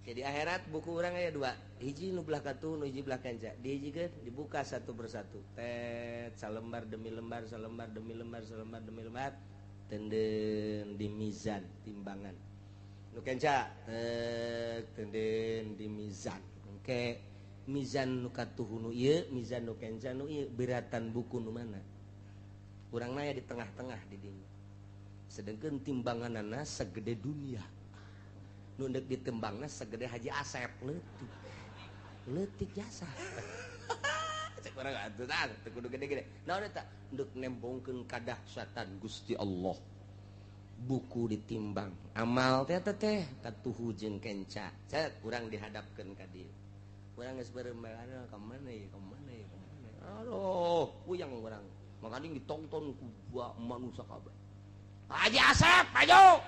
Jadi akhirat buku urang aya dua. Hiji nu belah katuh, nu hiji belah kanca. Dihijikeun dibuka satu persatu. Tet salembar demi lembar, salembar demi lembar, salembar demi lembar. Tenden di mizan timbangan. Nu kenca tet tenden di mizan. Engke mizan nu katuh nu ieu, mizan nu kenca nu ieu, beratan buku nu mana? Urang naya di tengah-tengah di dinya. Sedengkeun timbanganana segede dunia. Nu deuk ditembangna segede Haji Asep leutik. Leutik jasa. Cek urang atuh tah teu kudu gede-gede. Naon eta? Deuk nembongkeun kadahsyatan Gusti Allah. Buku ditimbang. Amal teh teh katuhu jeung kenca. Cet urang dihadapkeun ka dieu. Urang geus beureum ka mana ieu, ka mana ieu, ka mana. Aduh, puyeng urang. Makanya ditonton ku manusia kabeh. Haji Asep, maju.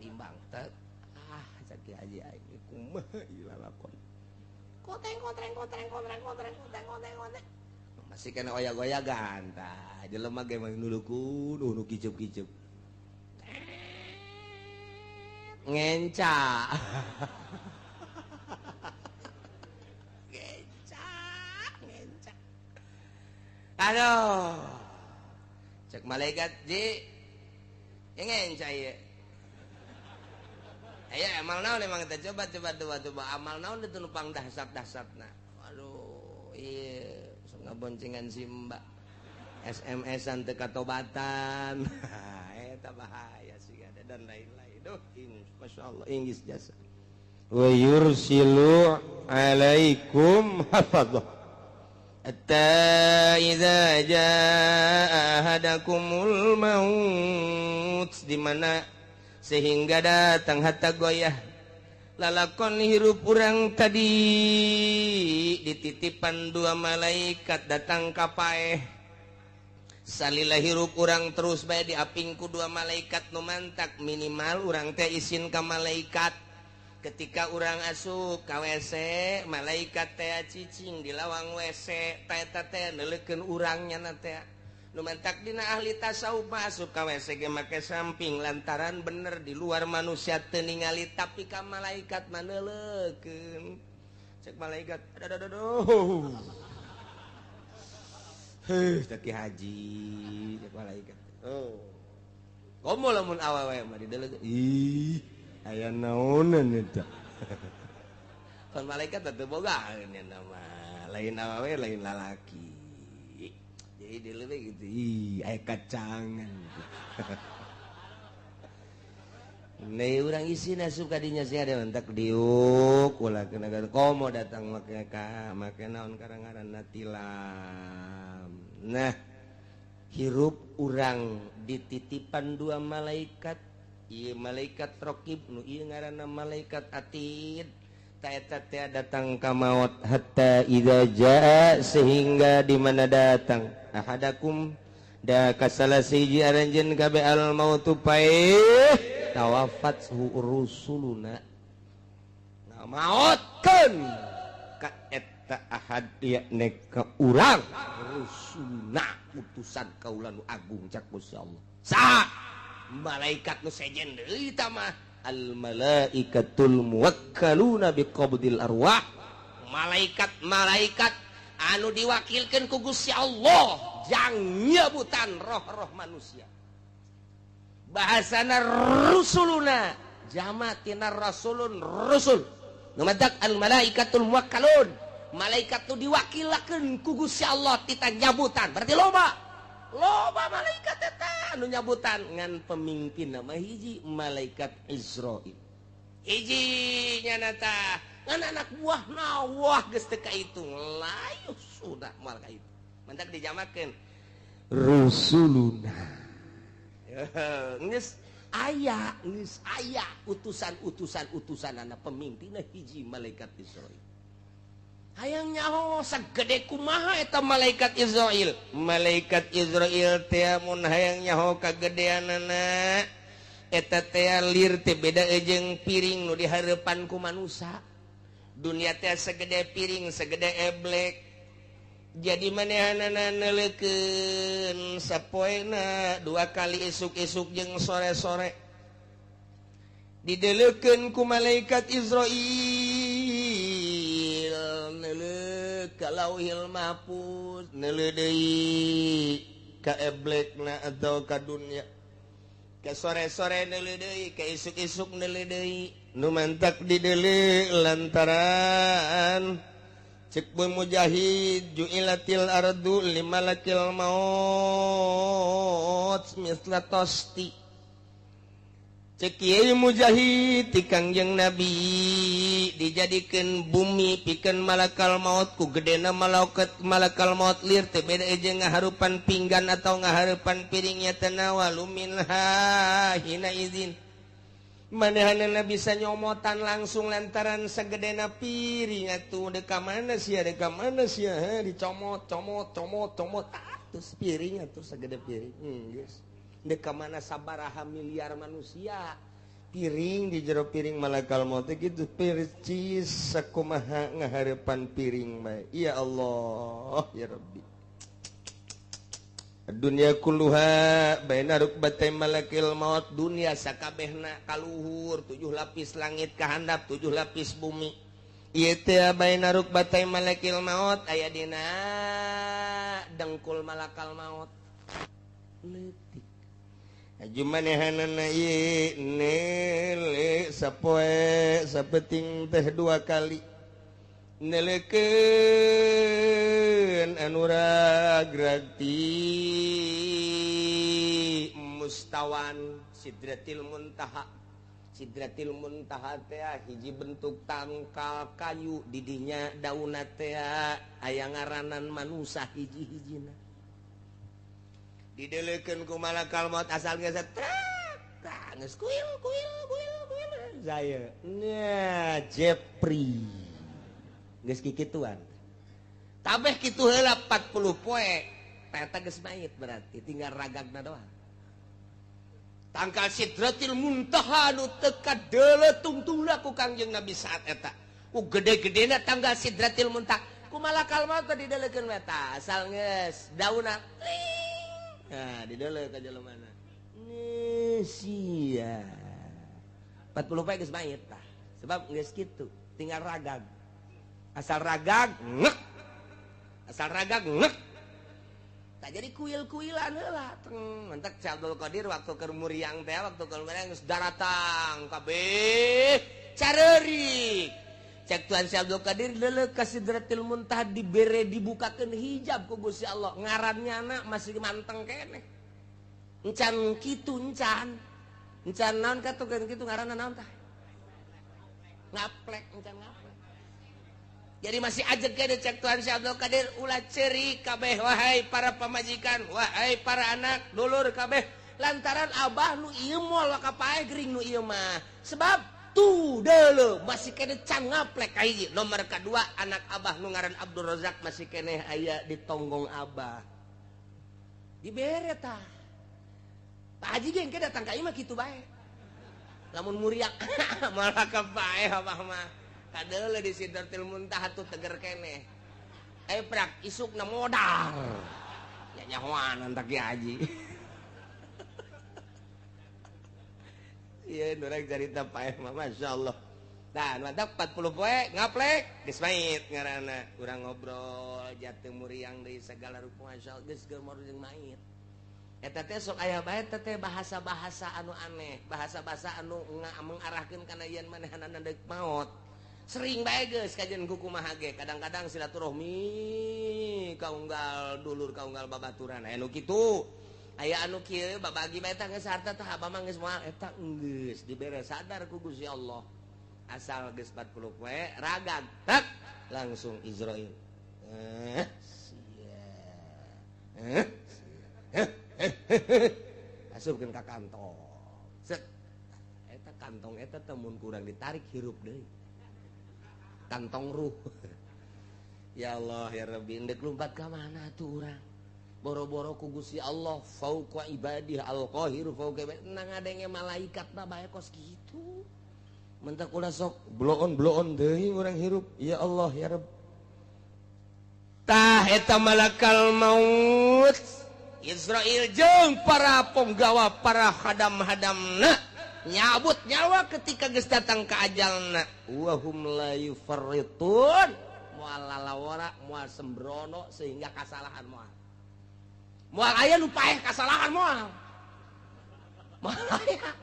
Timbang teh. Ah, cek Haji aing kumaha ieu lalakon. Koteng kotreng kotreng kotreng kotreng kotreng kotreng kotreng. Masih kena oyak-oyagan tah. Jelema ge mah nulukun, nu kicup-kicup. Ngenca. Aduh, cek malaikat ji, ngenca ieu. Aya amal naon emang kita coba coba coba coba amal naon itu nupang dahsyat-dahsyatna. Aduh, ieu sok ngaboncengan si Mbak. SMS-an teu katobatan. Eta bahaya sih ada dan lain-lain. Duh, masyaallah inggis jasa. Wa yursilu alaikum hafadzah. Hatta idza jaa ahadakumul maut, di mana sehingga datang hatta goyah lalakon hirup urang tadi dititipan dua malaikat datang ka paeh. Salila hirup urang terus bae diapingku dua malaikat nu mantak minimal urang teh isin ka malaikat. Ketika urang asup ka WC, malaikat teh cicing di lawang WC, teh teh neuleukeun urang nyana teh. Nu mantak dina ahli tasawuf mah asup ka WC ge make samping lantaran bener di luar manusia teu ningali tapi ka malaikat mah neuleukeun. Cek malaikat, aduh aduh. Heuh, teh Ki Haji, cek malaikat. Oh. Komo lamun awewe mah dideleukeun. Ih. Aya naonan eta. Kon malaikat teu boga nya mah. Lain awewe lain lalaki. Jadi dileuweung gitu. Ih, aya kacangan. Nei urang isina suka dinya sia ada mentak diuk ulah kena komo datang make ka make naon karangaranna tilam. Nah, hirup urang dititipan dua malaikat. Ieu malaikat raqib nu ieu ngaranna malaikat atid. Ta eta teh datang ka maut hatta idza jaa sehingga di mana datang ahadakum da kasala siji aranjeun kabeh al mautu paeh tawafat rusuluna ngamaotkeun ka eta ahad yakni ka urang rusuluna utusan kaula nu agung cak Gusti Allah. Saha malaikat nu sejen deui tah mah Al malaikatul muwakkaluna biqabdil arwah, malaikat-malaikat anu diwakilkeun ku Gusti Allah jang nyebutan roh-roh manusia. Bahasana rusuluna jama tina rasulun rusul. Nu matak al malaikatul muwakkalun, malaikat nu diwakilakeun ku Gusti Allah tita nyabutan. Berarti loba. Loba malaikat eta anu nyabutan ngan pemimpin nama hiji malaikat Israil. Hiji nyana tah ngan anak buah nawah geus teu kaitung layu sudah moal kaitu. Mantak dijamakeun rusuluna. Geus aya utusan-utusan utusanana pemimpinna hiji malaikat Israil. Hayang nyaho sagede kumaha eta malaikat Israil. Malaikat Israil teh mun hayang nyaho kagedeanana eta teh lir teh beda jeung piring nu dihareupan ku manusa. Dunia teh segede piring, segede eblek. Jadi manehanana neuleukeun sapoena dua kali isuk-isuk jeung sore-sore. Dideleukeun ku malaikat Israil neuleuh ka Lauhil Mahfuz, neuleuh deui ka eblekna atau ka dunia. Ka sore-sore neuleuh deui, ka isuk-isuk neuleuh deui. Nu mantak dideuleuh lantaran cek Bu Mujahid ju'ilatil ardu limalakil maut misla tosti. Cek Kiai Mujahid ti Kangjeng Nabi dijadikeun bumi pikeun malakal maut ku gedena malakal maut lir teh beda jeung ngaharupan pinggan atau ngaharupan piringnya tanawalu minha hina izin. Manehanana bisa nyomotan langsung lantaran sagedena piring atuh deka mana sia dicomot comot comot comot atuh piring atuh sagede piring geus. Deka mana sabaraha miliar manusia piring di jero piring malakal maut gitu percis sakumaha ngaharepan piring bae. Ya Allah ya Rabbi. Dunia kulluha baina rukbatay malakil maut, dunia sakabehna kaluhur 7 lapis langit kahandap 7 lapis bumi. Ieu teh baina rukbatay malakil maut aya dina dengkul malakal maut. Leutik aju manehanana ieu neule sapoe sapeting teh 2 kali neleukeun anu ragrag ti mustawan sidratil muntaha. Sidratil muntaha teh hiji bentuk tangkal kayu didinya daunna teh aya ngaranan manusa hiji-hijina. Dideleukeun ku malakal maut asal geus trak geus kuil kuil kuil kuil saya nya Jepri geus kikituan tabeh kitu heula 40 poe eta geus mayit berarti tinggal ragagna doang. Tangkal sidratil muntaha nu teu kadeuleu tungtungna ku Kangjeng Nabi saat eta ku gede-gedena tanggal sidratil muntaha ku malakal maut dideleukeun eta asal geus daunna. Nah, di deuleu ka jelema mana. Sia. 40 poe geus mayit tah. Sebab geus kitu, tinggal ragag. Asal ragag ngek. Asal ragag ngek. Tak jadi kuil-kuilan heula. Teng, mantak Syekh Abdul Qadir waktu keur muriang teh, waktu keur muriang geus daratang kabeh careurik. Cek Tuhan Syekh Abdul Qadir deuleu ka Sidratil Muntaha dibere dibukakeun hijab ku Gusti Allah. Ngarannya anak masih manteng keneh. Encan kitu encan. Encan naon katukeun kitu ngaranna naon tah? Ngaplek encan ngaplek. Jadi masih ajeg keneh cek Tuhan Syekh Abdul Qadir ulah ceurik kabeh wahai para pamajikan, wahai para anak, dulur kabeh lantaran abah nu ieu moal kapae gering nu ieu mah. Sebab tuh dulu masih kene can ngaplek kahiji. Nomor kedua anak abah nu ngaran Abdul Razak masih kene aya di tonggong abah. Dibere tah. Pak Haji ge engke datang ka imah kitu bae. Lamun muriak malah kapae abah mah. Kadeuleu di Sidratil Muntaha tuh teger keneh. Eh prak isukna modal. Ya nyahoan entak Ki Haji. Ieu urang carita paeh mah masyaallah. Tah mantap 40 poe ngaplek geus mait ngaranna. Urang ngobrol jatuh muriang deui segala rupa masyaallah geus geumor jeung mait. Eta teh sok aya bae teh bahasa-bahasa anu aneh, bahasa-bahasa anu mengarahkeun kana yen manehanana deuk maot. Sering bae geus kajian ku kumaha ge, kadang-kadang silaturahmi kaunggal dulur kaunggal babaturan aya nu kitu. Aya anu kieu babagi bae tah geus harta tah abah mah geus moal eta geus dibere sadar ku Gusti Allah. Asal geus 40 poe ragag tak langsung Izrail. Sia. Asupkeun ka kantong. Set. Eta kantong eta teh mun kurang ditarik hirup deui. Kantong ruh. Ya Allah ya Rabbi, endek lumpat ka mana tuh urang? Boro-boro ku Gusti Allah fauqa ibadih al-qahir fauqa ibadih. Nang ngadenge malaikat mah bae kos kitu. Mentak ulah sok bloon-bloon deui urang hirup. Ya Allah ya Rabb. Tah eta malakal maut Israil jeung para penggawa para hadam-hadamna nyabut nyawa ketika geus datang ka ajalna. Wa hum la yufarritun. Moal lalawara moal sembrono sehingga kasalahan moal. Moal aya nu paeh kasalahan moal. Moal aya.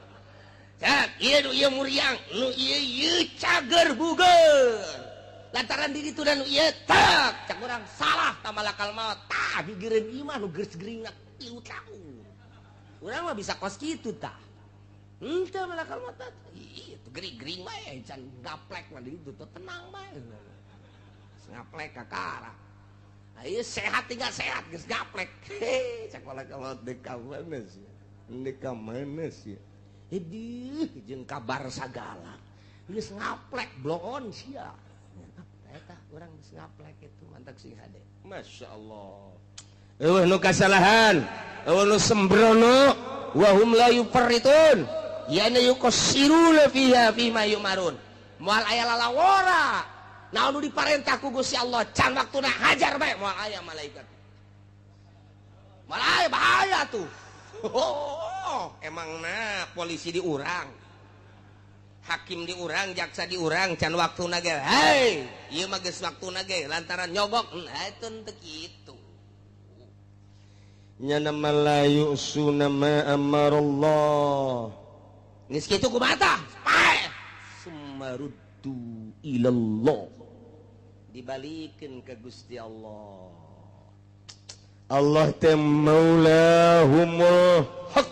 Cak, ieu nu ieu muriang, nu ieu ieu cager buger. Lantaran diri tu dan nu ieu tak, cak urang salah ta malakal maut. Tah gigireun ieu mah nu geus geuringna 3 tahun. Urang mah bisa kos kitu tah. Henteu malakal maut tah. Ieu tuh gering-gering bae can gaplek mah di ditu teh tenang bae. Ngaplek kakara. Ayo sehat tinggal sehat geus gaplek. Heh, cak malakal maut deuk ka mana sih? Deuk ka mana sih? Hidih jeung kabar sagala. Geus ngaplek bloon sia. Eta urang geus ngaplek itu mantak sing hade. Masyaallah. Eueuh nu kasalahan, eueuh nu sembrono, wa hum la yufarritun. Ya yuqassiruna fiha fima yumarun. Moal aya lalawora. Naon nu diparentah ku Gusti Allah can waktuna hajar bae moal aya malaikat. Moal aya bahaya tuh. Oh, emangna polisi diurang, hakim diurang, jaksa diurang, can waktuna ge. Hei, ieu mah geus waktuna ge lantaran nyogok, henteu teu kitu. Nya nama la yusuna ma amarallah. Geus kitu kumaha tah? Paeh. Sumaruddu ilallah. Dibalikeun ka Gusti Allah. Allah teh maulahumul haq,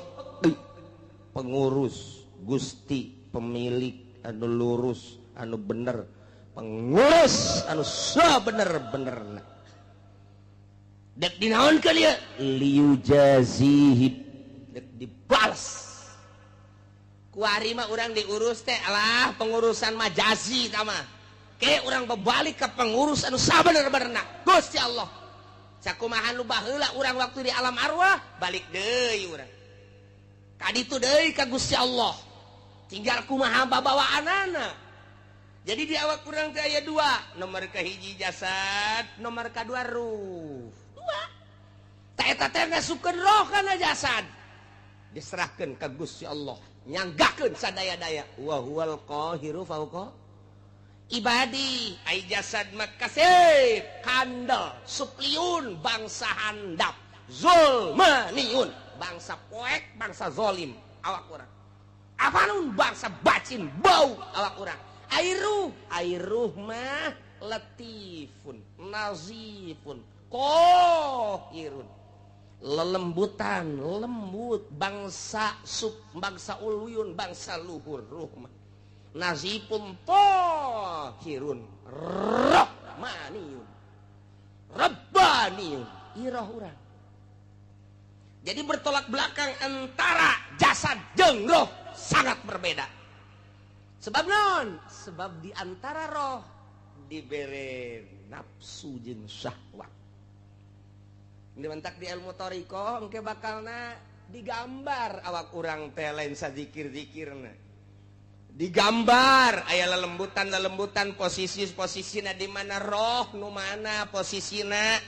pengurus Gusti, pemilik anu lurus anu bener, pengurus anu sabener-benerna. Dek dinaonkeun ieu liujazihi, dek dibalas. Kuari mah urang diurus teh alah pengurusan majazi tah mah. Ke urang berbalik ke pengurus anu sabener-benerna Gusti Allah. Sakumaha nu baheula urang waktu di alam arwah balik deui urang. Kaditu deui ka Gusti Allah. Tinggal kumaha babawaanana. Jadi di awak urang teh aya dua, nomor kahiji jasad, nomor kadua ruh. Dua. Ta eta teh ngasupkeun roh kana jasad. Diserahkeun ka Gusti Allah, nyanggakeun sadaya-daya. Wa huwal qahiru fauqa ibadi. Ai jasad mah kasep, kandel, supliun, bangsa handap, zulmaniun, bangsa poek, bangsa zolim awak urang. Apanun bangsa bacin bau awak urang. Ai ruh mah latifun, nazifun, qahirun. Lelembutan, lembut, bangsa sub, bangsa uluyun, bangsa luhur ruh mah. Nazifun tahirun, rahmaniyun, rabbaniyun, iroh urang. Jadi bertolak belakang antara jasad jeung roh sangat berbeda. Sebab non? Sebab di antara roh dibere nafsu jeung syahwat. Dimentak di ilmu thariqah engke bakalna digambar awak urang teh lain sazikir-zikirna. Digambar aya lelembutan-lelembutan posisi-posisina di mana roh nu mana posisina.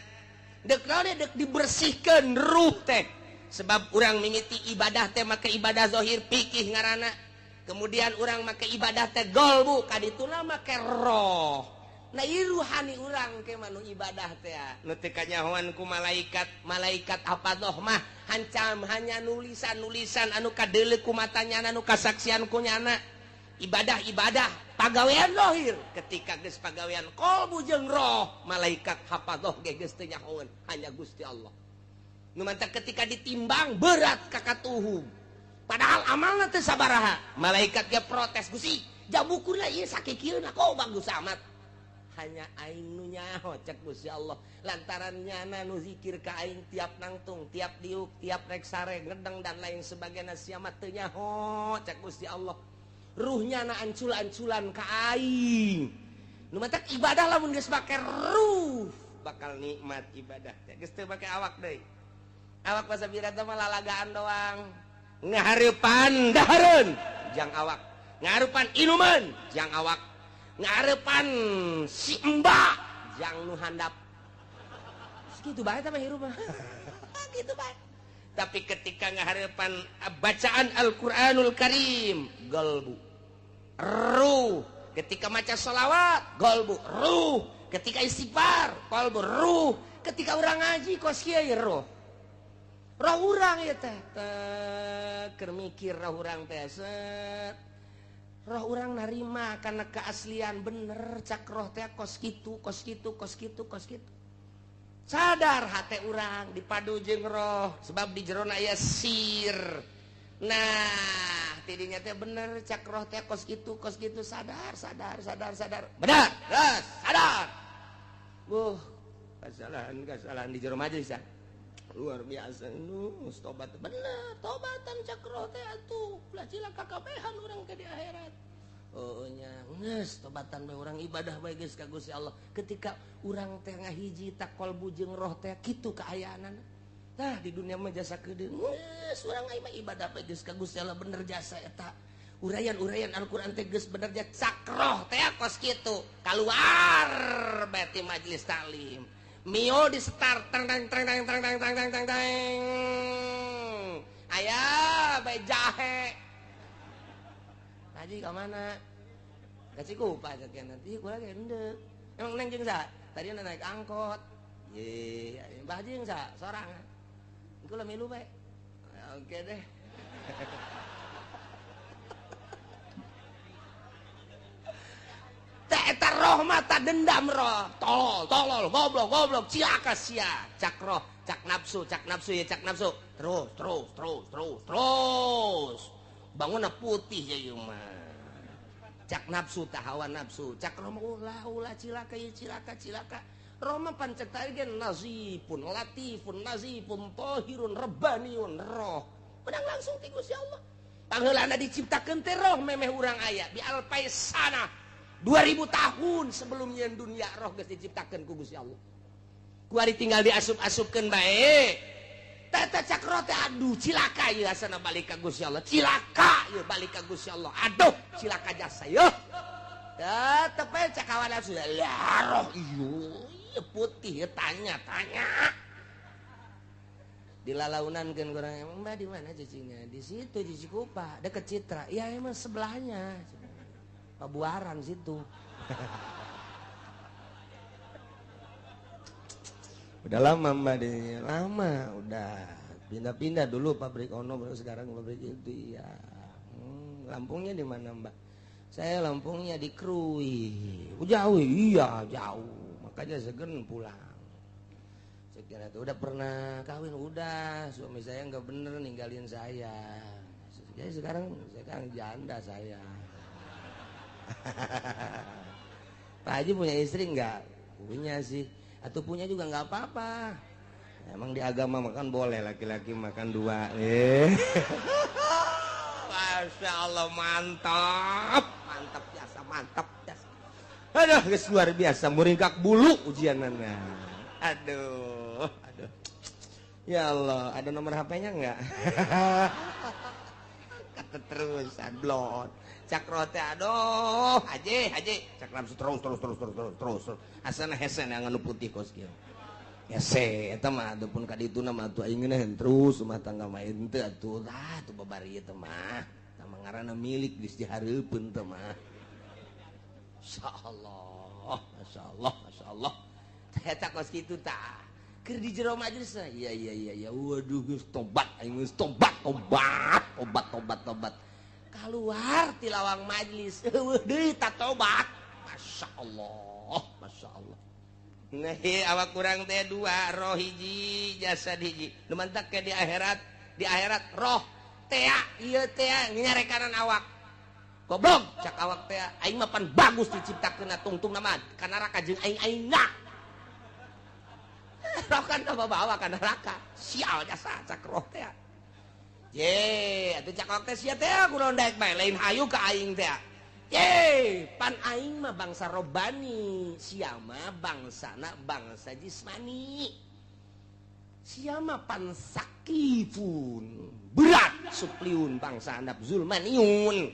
Dek naon dek dibersihkeun ruh teh. Sebab urang mimiti ibadah teh make ibadah zahir pikih ngaranna. Kemudian urang make ibadah teh golbu kadituna make roh. Nah ieu ruhani urang ke manu ibadah teh nu teu kanyahoan ku malaikat. Malaikat hafadah mah hancam hanya nulisan-nulisan anu kadeuleu ku matanya anu kasaksian ku nyana. Ibadah-ibadah pagawean zahir ketika geus pagawean qalbu jeung roh malaikat hafadah ge geus teu nyahoeun hanya Gusti Allah. Nu mantak ketika ditimbang berat ka katuhum. Padahal amalna teu sabaraha. Malaikat ge protes, Gusti, jabukurna ieu sakikieuna kok bagus amat. Hanya aing nu nyaho cek Gusti Allah. Lantaran nyana nu zikir ka aing tiap nangtung, tiap diuk, tiap rek sare, ngedeng dan lain sebagainya sia mah teu nyaho cek Gusti Allah. Ruhnya na ancul-anculan ka aing. Nu mantak ibadah lamun geus make ruh bakal nikmat ibadah teh. Geus teu make awak deui. Awak pasabira teh mah lalagaan doang. Ngahareupan dahareun jang awak, ngahareupan inuman jang awak, ngahareupan si emba jang nu handap. Kitu bae teh mah hirup mah. Kitu bae. Tapi ketika ngahareupan bacaan Al-Qur'anul Karim, galbu ruh. Ketika maca sholawat, galbu ruh. Ketika istighfar, qalbu ruh. Ketika urang ngaji kos kieu roh. Roh urang ieu teh keur mikir roh urang teh set. Roh urang narima kana keaslian bener cak roh teh kos kitu, kos kitu, kos kitu, kos kitu. Sadar hate urang dipadu jeung roh sebab di jerona aya sir. Nah, tidinya teh bener cak roh teh kos kitu, kos kitu, sadar, sadar, sadar, sadar. Benar, geus, sadar. Buh, kesalahan di jero majelis ya. Luar biasa nu tobat bener, tobatan cak roh teh atuh ulah cilaka kabehan urang ke di akhirat. Oh nya, geus tobatan bae urang ibadah bae geus ka Gusti Allah. Ketika urang teh ngahiji tak qalbu jeung roh teh kitu kaayaanana. Tah di dunia mah jasa kedeung. Geus urang mah ibadah bae geus ka Gusti Allah bener jasa eta. Uraian-uraian Al-Qur'an teh geus bener jasa cak roh teh kos kitu. Kaluar bae ti majelis taklim. Mio di start tang tang tang tang tang tang tang tang tang tang. Aya bae jahe. Haji ka mana? Ka Cikupa cek nanti kula ge endek. Emang neng jeung sa? Tadi naik angkot. Ye, Mbah jeung sa sorangan. Kula milu bae. Oke deh. Eta roh mata dendam roh, tolol, tolol, goblok, goblok, cilaka sia, cak roh, cak nafsu ya cak nafsu, terus, terus, terus, terus, terus, bangunna putih ya ieu mah, cak nafsu tah hawa nafsu, cak roh mah ulah, ulah cilaka ya cilaka, cilaka, roh mah pancet ge nazifun, latifun, nazifun, tohirun, rebaniun, roh, menang langsung ti Gusti Allah, pangheulana diciptakeun teh roh memeh urang aya bi alfaisana. 2000 tahun sebelumnya dunia roh geus diciptakeun ku Gusti Allah. Kuari tinggal diasup-asupkeun bae. Tata cak roh teh aduh cilaka ieu asana balik ka Gusti Allah. Cilaka ieu balik ka Gusti Allah. Aduh cilaka jasa ieu. Tetep bae cak hawa nafsu. Lah roh ieu putih tanya-tanya. Dilalaunankeun kurang emang Mbak di mana cicingnya? Di situ di Cikupa, deket Citra. Iya emang sebelahnya. Pabuaran situ. Udah lama Mbak di lama udah pindah-pindah dulu pabrik ono baru sekarang pabrik itu ya. Lampungnya di mana Mbak? Saya Lampungnya di Krui. Oh, jauh, iya jauh. Makanya segen pulang. Sekian itu udah pernah kawin udah, suami saya nggak bener ninggalin saya. Jadi sekarang janda saya. Pak Haji punya istri nggak? Punya sih. Atau punya juga nggak apa-apa. Emang di agama makan boleh laki-laki makan dua. Masya Allah mantap, mantap jasa, mantap jasa. Aduh, guys, luar biasa muringkak bulu ujianana. Aduh, aduh. Ya Allah, ada nomor HP-nya nggak? Keterusan blon. Cak roh teh aduh, haji, haji. Cak nafsu terus terus terus terus terus terus. Asana hesen yang anu putih kos kieu. Hese eta mah atuh pun ka dituna mah atuh aing ngeunaheun terus rumah tangga mah henteu atuh. Ah, atuh babari ieu teh mah. Tah mah Ngaranna milik geus dihareupeun teh mah. Masyaallah, masyaallah, masyaallah. Eta kos kitu tah. Keur di jero majelis iya iya iya iya waduh geus tobat aing geus tobat tobat tobat tobat tobat. Kaluar ti lawang majelis eueuh deui ta tobat. Masyaallah, masyaallah. Nah, awak kurang teh dua, roh hiji, jasad hiji. Nu mantak ke di akhirat roh tea, ieu tea nyarekanan awak. Goblok cak awak tea, aing mah pan bagus diciptakeun tungtungna mah ka neraka jeung aing aingna. Roh kan bawa ka neraka. Sial jasa cak roh tea. Ye, atuh cak awak teh sia teh kunaon daek bae lain hayu ka aing tea. Ye, pan aing mah bangsa robani, sia mah bangsana bangsa jismani. Sia mah pan sakifun, berat supliun bangsa handap zulmaniun.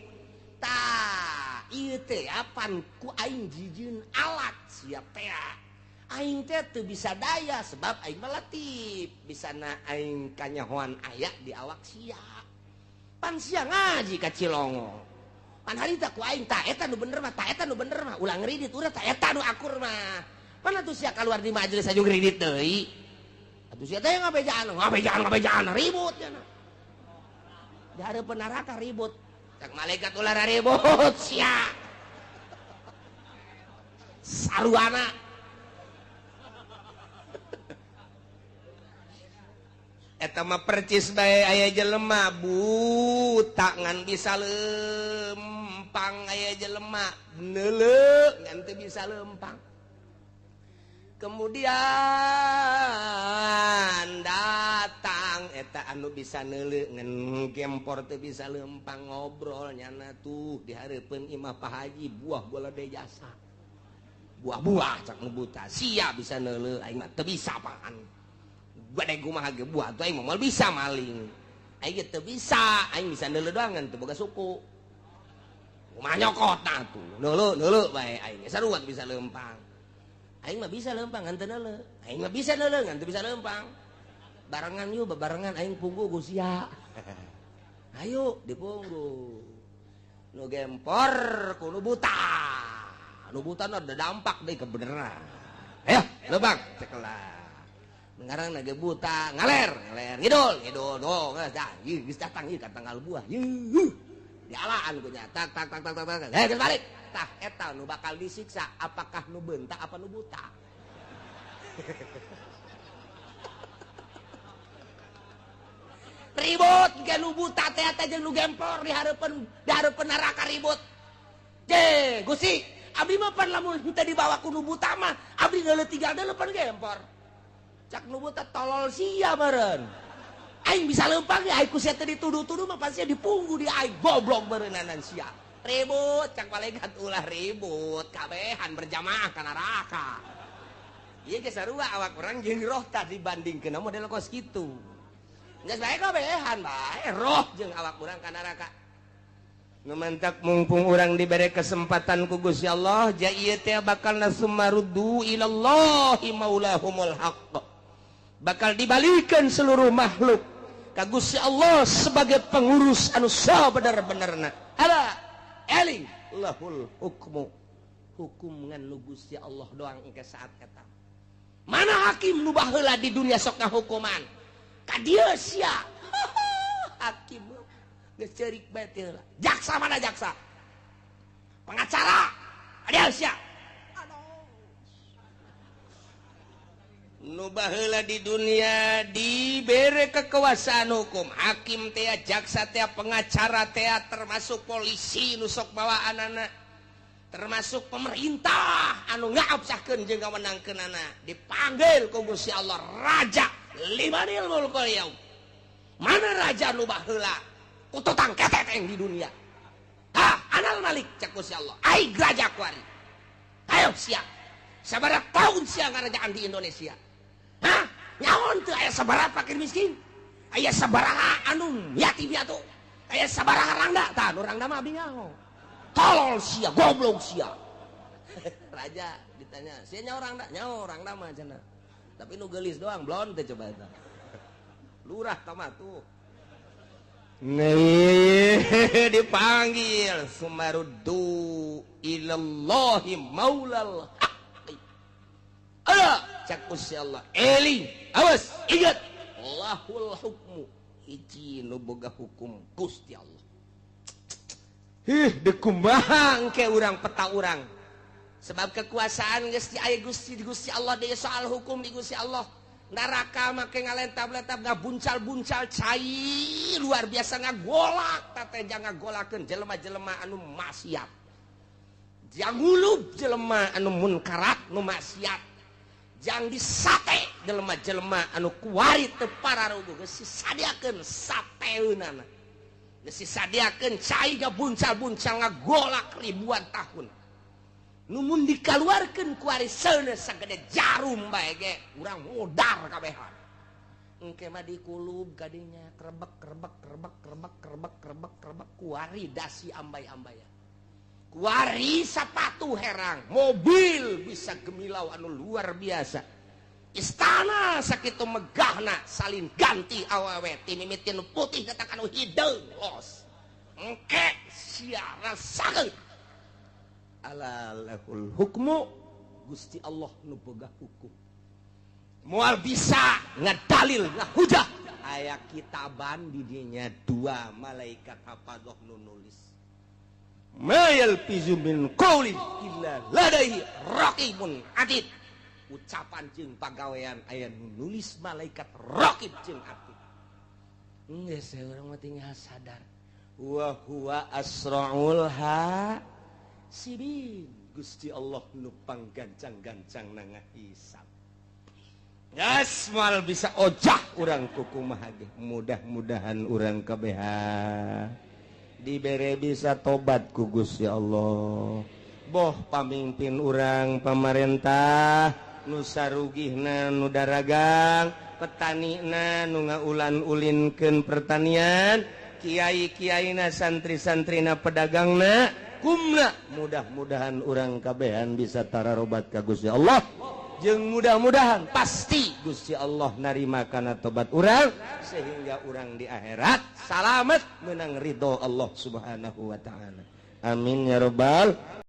Tah, ieu teh pan ku aing jijieun alat sia teh. Aing teh teu bisa daya sebab aing mah latif, bisana aing kanyahoan aya di awak sia. Pan sia ngaji ka Cilongo. Pan harita ku aing ta eta nu bener mah, ta eta nu bener mah, ulah ngridit urang ta eta nu akur mah. Pan atuh sia kaluar di majelis aju ngridit deui. Atuh sia teh ngabejaan, ngabejaan, ngabejaan ribut cenah. Di hareupeun neraka ribut. Cak malaikat ulah ribut sia. Saruana. Eta mah percis bae aya jelema buta ngan bisa lempang, aya jelema neuleu ngan teu bisa lempang. Kemudian datang eta anu bisa neuleu ngan gempor teu bisa lempang, ngobrol nyana tuh di hareupeun imah Pak Haji buah bola de jasa. Buah-buah cak nu buta sia bisa neuleu aing mah teu bisa apaan. Gede kumaha ge buah tuh aing moal bisa maling. Aing teu bisa, aing bisa neuleu doang teu boga suku. Kumaha nyokot tah tuh. Neuleu neuleu bae aing sarua bisa lempang. Aing mah bisa lempang ngan teu neuleu. Aing mah bisa neuleu ngan teu bisa lempang. Barengan yuk bebarengan aing punggu ku sia. Ayo dipunggu. Nu gempor ku nu buta. Nu buta nu ada dampak deui kebeneran. Ayo lempang cekelah. Ngarang lagi buta, ngaler, ngaler, ngidul, ngidul, dong, dah, geus datang ieu ka tanggal buah, yuh, dialaan ku nya, tak, tak, tak, tak, tak, tak, hei, geus balik, tah, eta nu bakal disiksa, apakah nu beunta, apa nu buta? Ribut, ge nu buta teh eta jeung nu gempor di hareupeun neraka ribut. Je, Gusti, abdi mah pan lamun teu dibawa ku nu buta mah, abdi geuleuh tinggal deuleuh pan gempor. Cak nu buta tolol sia meureun. Aing bisa lempang ya, aing ku sia teh dituduh-tuduh mah pasti dipunggu di aing goblok meureunnanan sia. Ribut cak malaikat ulah ribut, kabehan berjamaah ka neraka. Ieu ge sarua awak urang jeung roh tah dibandingkeun model kos kitu. Geus bae kabehan bae roh jeung awak urang ka neraka. Nu mantak mumpung urang dibere kesempatan ku Gusti Allah, ja ieu teh bakal nasumaruddu ilallahi maulahumul haqq. Bakal dibalikan seluruh makhluk ka Gusti Allah sebagai pengurus anu sabener-benerna. Ala eling lahul hukmu. Hukum ngan nu Gusti Allah doang engke saat eta. Mana hakim nu baheula di dunia sok ngahukuman? Ka dieu sia. Hakim geus ceurik bae teh heula. Jaksa mana jaksa? Pengacara. Adieu sia. Nu baheula di dunia dibere kekuasaan hukum, hakim teh, jaksa teh, pengacara teh, termasuk polisi nu sok bawaanana, termasuk pemerintah anu ngaabsahkeun jeung ngawenangkeunana, dipanggil ku Gusti Allah raja limanil mulkul yaum. Mana raja nu baheula kututang keteteng di dunia? Ha, anal malik cak Gusti Allah. Aing raja kuari. Ayo sia. Sabaraha tahun sia ngarajaan di Indonesia? Hah? Nyaon teu aya sabaraha fakir miskin? Aya sabaraha anu yatim piatu? Aya sabaraha rangda? Tah nu rangda mah abi nyaho. Tolol sia, goblok sia. Raja ditanya, sia nyaho rangda? Nyaho rangda mah cenah. Tapi nu geulis doang blon teh coba eta. Lurah tah mah tuh. Nih dipanggil sumaruddu ilallahi maulal haqqi. Ala cak Gusti Allah eling awas ingat lahul hukmu hiji nu boga hukum Gusti Allah. Hih dekumaha engke urang peta urang sebab kekuasaan geus di aya Gusti Gusti Allah deui soal hukum di Gusti Allah. Neraka make ngalentab-lentab ngabuncal-buncal cai luar biasa ngagolak teh ngagolakeun jelema-jelema anu maksiat. Jang ngulub jelema anu munkarat nu maksiat. Jang disate jelema-jelema anu kuari teu pararuguh geus disadiakeun sateunana. Geus disadiakeun cai ngabuncal-buncal ngagolak ribuan tahun. Numun dikaluarkeun ku ari seuneu sagede jarum bae ge urang modar kabehan. Engke mah dikulub kadinya krebek krebek krebek krebek krebek krebek krebek kuari dasi ambay-ambayan. Kuari sapatu herang, mobil bisa gemilau anu luar biasa. Istana sakitu megahna salin ganti awewe ti mimiti nu putih datang anu hideung los. Engke sia rasakeun. Ala lahul hukmu Gusti Allah nu boga hukum. Moal bisa ngadalil ngahujah aya kitaban di dinya dua malaikat hafadzah nu nulis. Ma yalfizu min qaulin illa ladaihi raqibun atid. Ucapan jeung pagawean aya nu nulis malaikat raqib jeung atid. Geus urang mah tinggal sadar wa huwa asraul ha sibin Gusti Allah nu panggancang-gancang na ngahisab. Gas moal bisa ojah urang kukumaha ge. Mudah-mudahan urang kabehan dibere bisa tobat ku Gusti Allah. Boh pamimpin urang pamarentah nu sarugihna nu daragang, petanina nu ngaulan-ulinkeun pertanian, kiai-kiaina santri-santrina pedagangna kumna, mudah-mudahan urang kabehan bisa tararobat ka Gusti Allah. Jeung mudah-mudahan pasti Gusti Allah narima kana tobat urang sehingga urang di akhirat salamet menang ridho Allah Subhanahu wa taala. Amin ya rabbal